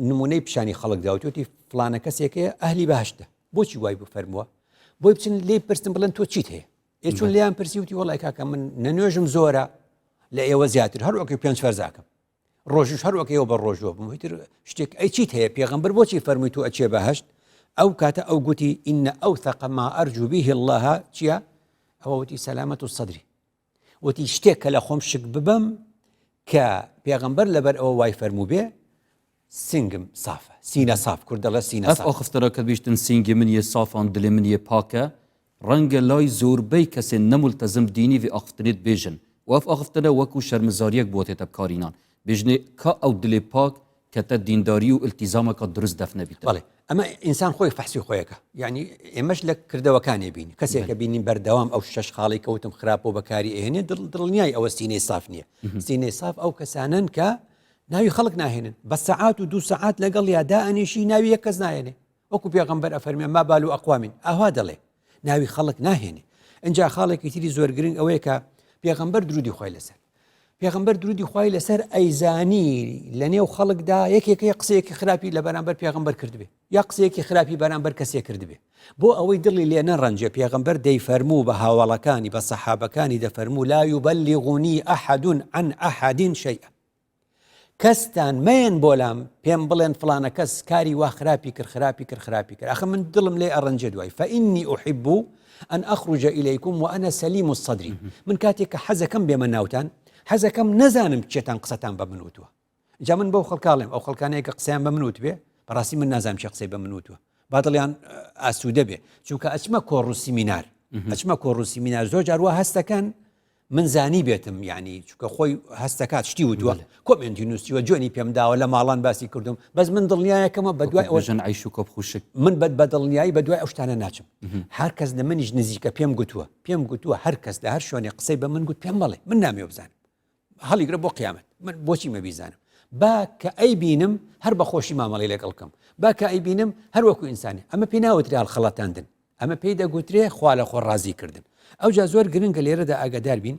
نمونەی پیشانی خەڵک داوتوتی فلانە کەسێکەیە ئەهلی بەهشتە بۆچی وای بفەرمووە بۆی بچن لێی پرسن بڵێن تۆ چیت هەیە ئێ چون لێیان پرسی وتی وەڵای کاکە من نەنوێژم زۆرە لە ئێوە زیاتر هەر وەکەی پێنج فەرزاکەم ڕۆژش هەر وەک ئێوە بە ڕۆژوە بووم هیتر شتێک ئەی چیت هەیە پێغەمبەر بۆچی فەرمووی تۆ ئەچێ بەهشت ئەو کاتە ئەو گوتی إن أوثق ما أرجو به الله چییە ئەوە وتی سەلامەت و سەدری وتی شتێک کە لە خۆم شک ببەم کە پێغەمبەر لەبەر ئەوە وای فەرموو بێ سنگم سافە سینە ساف کورد دەڵێ سینە ئەف ساف. ئاخفتەرا کە بیشتن سینگی من یێ سافان دلێ من یێ پاکە ڕەنگە لای زۆربەی کەسێن نەمولتەزم دینی ڤێ ئاخفتنێت بێژن و ئەف ئاخفتنە وەکوو شەرمزاریەک بووە تێتە بکارینان بێژنێ کا ئەو دلێ پاک. کە تە دینداری و ئیلتیزامەکە دروست دەف نەبیتن. بەڵێ ئەمە ئینسان خۆی فەحسی خۆیەکە یعنی ئێمەش لە کردەوەکانێ بین کەسێکە بینین بەردەوام ئەو شەش خاڵی کەوتم خراپ و بەکاری ئێنێ دڵ دڵنیای ئەوە سینەی ساف نییە سینەی ساف ئەو کەسانن کە ناوی خەڵک ناهێنن بە سەعات و دوو سەعات لەگەڵ یا دائەنیشی ناوی یەک کەس ناهێنێ وەکو پێغەمبەر ئەفەرمێ ما بال اقوام ئاوا دەڵێ ناوی خەڵک ناهێنێ ئینجا خاڵێکی تری زۆر گرنگ ئەوەیە کە پێغەمبەر درودی خوای لەسەر پێغەمبەر درودی خوای لەسەر ئەیزانی لە نێو خەڵکدا یەکێکی قسەیەکی خراپی لە بەرامبەر پێغەمبەر کردبێ یا قسەیەکی خراپی بەرامبەر کەسێ کردبێ بۆ ئەوەی دڵی لێ نەڕەنجێ پێغەمبەر دەیفەرموو بە هاوەڵەکانی بە سەحابەکانی دەفەرموو لا یبلغنی احد عن احد شيئا کەستان مەیەن بۆ لام پێم بڵێن فڵانە کەس کاری وا خراپی کرد خراپی کرد خراپی کرد ئەخە من دڵم لێ ئەڕەنجێ دوای فإني أحب أن أخرج إليكم وأنا سليم الصدر من کاتێک کە حەزەکەم بێمە ناوتان حەزەکەم نەزانم چێتان قسەتان بە من وتووە جا من بەو خەڵکاڵێم ئەو خەڵکانەیە کە قسەیان بە من وتبێ بەڕاستی من نازانم چێ قسەی بە من وتووە با دڵیان ئاسوودە بێ چونکە ئەچمە کۆڕ و سیمینار ئەچمە کۆڕ و سیمینار زۆر جار وا هەستەکەن من زانی بێتم یعنی چونکە خۆی هەستەکات شتی وتووە کۆمێنتی نووسیوە جوێنی پێم داوە لە ماڵان باسی کردم بەس من دڵنیایەکەمە بە دوای ئەوە ژن عیش و کۆپ خوشک من بە بە دڵنیایی بە دوای ئەو شتانە ناچم هەر کەس لە منیش نزیکە پێم گوتووە پێم گوتووە هەر کەس لە هەر شوێنێ قسەی بە من گوت پێم مەڵێ من نامەوێ بزانم هەڵیگرە بۆ قیامەت من بۆچی مەبیزانم با کە ئەی بینم هەر بە خۆشی مامەڵی لەگەڵ کەم با کە ئەی بینم هەر وەکو ئینسانی ئەمە پێی ناوترێ هەڵخەڵەتاندن ئەمە پێی دەگوترێ خوا لە خۆ ڕازی کردن ئەوجا زۆر گرنگە لێرەدا ئاگادار بین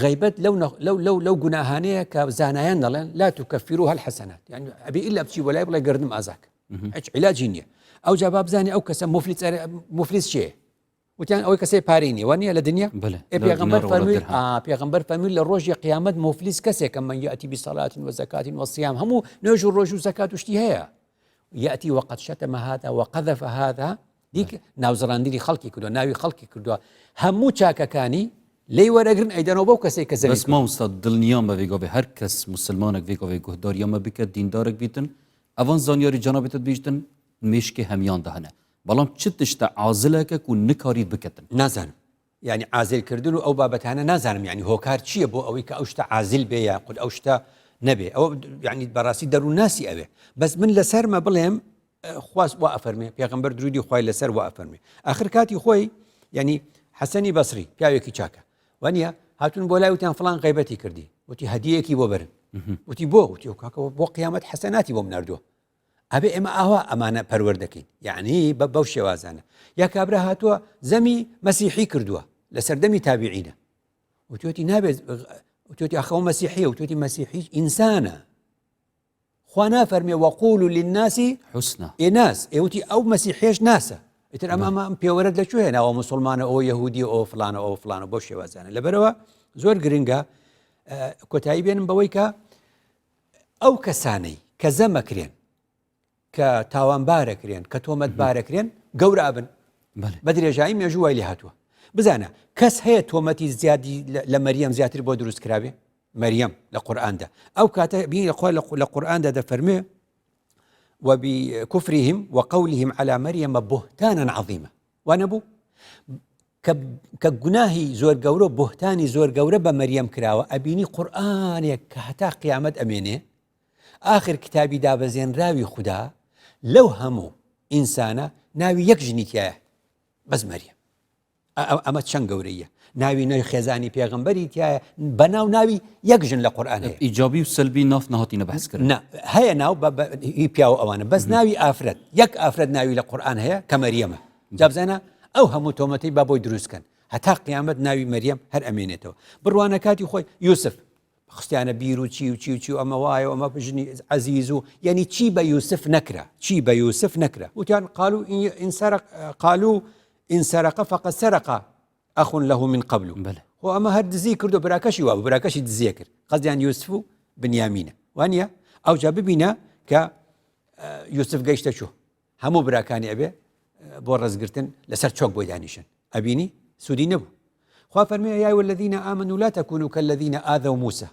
غیبەت لەو لەو لەو لەو گوناهانەیە کە زانایان دەڵێن لا تکفروا الحسنات یعنی ئەبێ ئیلا بچی وەلای بڵێ گردم ئازاک هیچ علاجی نییە ئەو جا با بزانێ ئەو کەسە مفلیس مفلیس چیە وتیان ئەوەی کەسێ پارەی نییە وانە لە دنیا پێغەمبەر فەرمووی پێغەمبەر فەرمووی لە ڕۆژی قیامەت مفلیس کەسێکە من یأتی بصلاة وزكاة وصيام هەموو نوێژ و ڕۆژ و زەکات و شتی هەیە یأتی وقد شتم هذا وقذف هذا دیک ناوزڕاندنی خەڵکی کردووە ناوی خەڵکی کردووە هەموو چاکەکانی لی وەرەگرن ئەیدەنەوە بەو کەسێک کە زەوی بەس مامۆستا دڵنیام بە وێگاوێ هەر کەس مسلمانێک وێگاوێ گوهداریامە بکە دیندارێک بیتن ئەوان زانیاری جەنابتت بیژتن مێشکی هەمیان دەهەنە بەڵام چ تشتە عازلەکە کو نکاریت بکەتن؟ نازانم یانی عازل کردن و ئەو بابەتانە نازانم یانی هۆکار چییە بۆ ئەوەی کە ئەو شتە عازل بێ یا قود ئەو شتە نەبێ ئەوە یعنی بەڕاستی دەروونناسی ئەوێ بەس من لەسەرمە بڵێم خواست وا ئەفەرمێ پێغەمبەر درودی خوای لەسەر وا ئەفەرمێ ئاخر کاتی خۆی یعنی حەسەنی بەسری پیاوێکی چاکە وانە هاتون بۆ لای وتیان فلان غیبەتی کردی وتی هەدیەکی بۆ بەرن وتی بۆ وتی کاکەوە بۆ قیامەت حەسەناتی بۆم نردووە ئەبێ ئێمە ئاوا ئەمانە پەروەردەکەین یعنی بە بەو شێوازانە یا کابرا هاتووە زەمی مەسیحی کردووە لە سەردەمی تابعینە وتوێتی نابێت وتوێتی ئاخەوە مەسیحیە وتوێتی مەسیحی ئینسانە خوا نافەرمێ وەقول للناسی حسنا ئێناس ئێوتی ئەو مەسیحێش ناسە ئیتر ئەمە ئەمە ئەم پێوەرەت لە کوێ هێناوە مسلمانە ئەو یەهودی ئەو فلانە ئەو فلانە بۆ شێوازانە لەبەرەوە زۆر گرنگە کۆتایی بێنم بەوەی کە ئەو کەسانەی کە زەمەکرێن کە تاوانبارەکرێن کە تۆمەتبارەکرێن گەورە ئەبن بە درێژایی مێژوو وای لێ هاتووە بزانە کەس هەیە تۆمەتی زیادی لە مەریەم زیاتر بۆ دروست کراوێ مەریەم لە قورئاندا ئەو کاتە بینی لە خوا لە قورئاندا دەفەرمێ وبكفرهم وقولهم على مريم بهتانا عظيما وانەبوو کە گوناهی زۆر گەورە و بوهتانی زۆر گەورە بە مەریەم کراوە ئەبینی قورئانێک کە هەتا قیامەت ئەمێنێ ئاخر کتابی دابەزێنراوی خودا لەو هەموو ئینسانە ناوی یەک ژنی تایە بەس مەریەم ئەمە چەند گەورەیە ناوی نوێی خێزانی پێغمبەری تایە بەناو ناوی یەک ژن لە قورآن هەیە ئیجابی و سەلبی ناف نهاتینە بەحس کردن هەیە ناو هی پیاو ئەوانە بەس ناوی ئافرەت یەک ئافرەت ناوی لە قورآن هەیە کە مەریەمە جا بزانە ئەو هەموو تۆمەتەی با بۆی دروست کەن هەتا قیامەت ناوی مەریەم هەر ئەمێنێتەوە بڕوانە کاتی خۆی یوسف خستیانە بیر و چی و چی و چی و ئەمە وایە و ئەمە ژنی عەزیز و یعنی چی بە یوسف نەکرا چی بە یوسف نەکرا وتیان قالوا إن سرق قالوا إن سرق فقد سرق أخ له من قبل بەلێ. خۆ ئەمە هەر دزی کردو براکەشی وابوو براکەشی دزیە کرد قەزیان یوسف و بنیامینە وانە ئەوجا ببینە کە یوسف گەیشتە چۆ هەموو براکانی ئەبێ بۆ ڕێزگرتن لەسەر چۆک بۆی دانیشن ئەبینی سوودی نەبوو خوا فەرمی یا أيها الذين آمنوا لا تكونوا كالذين آذوا موسى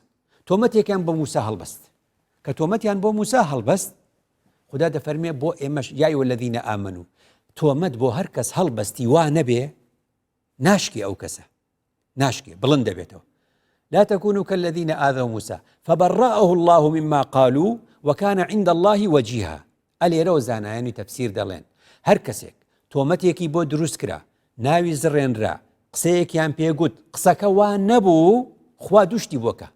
تۆمەتێکیان بۆ موسا هەڵبەست کە تۆمەتیان بۆ موسا هەڵبەست خدا دەفەرمێ بۆ ئێمەش یا أيها الذين آمنوا تۆمەت بۆ هەر کەس هەڵبەستی وا نەبێ ناشکی ئەو کەسە ناشکێ بڵند دەبێتەوە لا تكونوا كالذين آذوا موسى فبرأه الله مما قالوا. وکان عند اللە وجیها ئەلێرەوە زانایانی تەفسیر دەڵێن هەر کەسێک تۆمەتێکی بۆ دروست کرا ناوی زڕێنرا قسەیەکیان پێ گوت قسەکە وا نەبوو خوا دوشتی بۆکە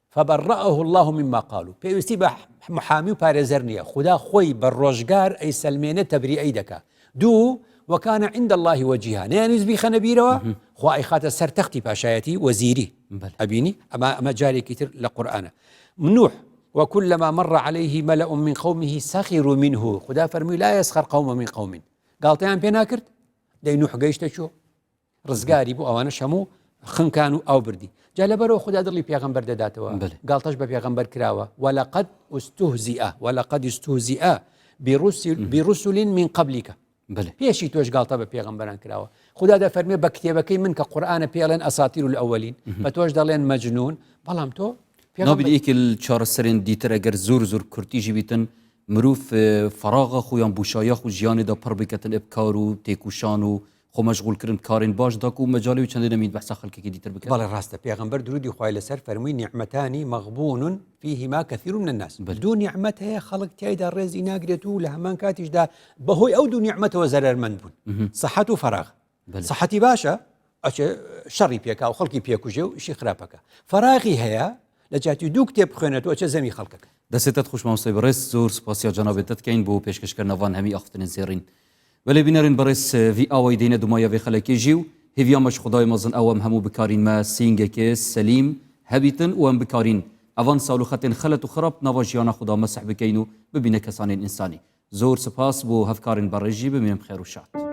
فبرأه الله مما قالوا پێویستی بە محامی و پارێزەر نییە خودا خۆی بە ڕۆژگار ئەیسەلمێنێ تەبریئەی دەکا دوو وکان عند الله وجیها نەیانویست بیخەنە بیرەوە خوا ئەیخاتە سەر تەختی پاشایەتی وەزیری ئەبینی ئەمە ئەمە جارێکی تر لە قورئانە نوح وكلما مر عليه ملأ من قومه سخروا منه خدا فەرمووی لا يسخر قوم من قوم گاڵتەیان پێ ناکرد دەی نوح گەیشتە چۆ ڕزگاری بوو ئەوانەش هەموو خنکان و ئاو بردی جا لەبەرەوە خودا دڵی پێغەمبەر دەداتەوە گاڵتەش بە پێغەمبەر کراوە ولقد استهزئ ولقد استهزئ برسل من قبلك پێشی تۆش گاڵتە بە پێغەمبەران کراوە خودا دەفەرمێ بە کتێبەکەی من کە قورئانە پێڵێن اساطیر الاولین بە تۆش دەڵێن مەجنون بەڵام تۆ نابێت یەکێ چارەسەرێن دیتر ئەگەر زۆر زۆر کورتیژی بیتن مروف فراغە خو یان بوشایە خو ژیانێدا پڕ بکەتن ئب کار و تێکوشان و خۆ مەشغول کردن کارێن باش داکو مەجالێ و چەندێ نەمین بەحسا خەلکێکی دیتر بکەن. بەڵێ ڕاستە پێغەمبەر درودی خوای لەسەر فەرمووی نعمتان مغبون فیهما کثیر من الناس دوو نیعمەت هەیە خەڵک تیایدا ڕێزی ناگرێت و لە هەمان کاتیشدا بەهۆی ئەو دوو نیعمەتەوە زەرەرمەند بوون سەحەت و فەراغ سەحەتی باشە ئەچێ شەڕی پێکا و خەڵکی پێکوژێ و ئیشی خراپەکە فەراغی هەیە لە جیاتی دوو کتێب بخوێنێتەوە ئەچێ زەمی خەڵکەکە. دەسێتت خوش مامۆستای بەڕێز زۆر سوپاسیا جەنابت دەتکەین بۆ پێشکەشکردنە ڤان هەمی ئاختنێن زێڕین. بەلێ بینەرێن بەڕێز ڤی ئاوای دێنە دومایا ڤێ خەلەکێ ژی و هێڤیا مە ژ خودای مەزن ئەو ئەم هەموو بکارین مە سینگەکێ سەلیم هەبیتن و ئەم بکارین ئەڤان سالوخەتێن خەلەت و خراپ ناڤا ژیانا خودا مەسح بکەین و ببینە کەسانێن ئینسانی. زۆر سپاس بۆ هەڤکارێن بەڕێز ژی بمینن بخێر و شاد.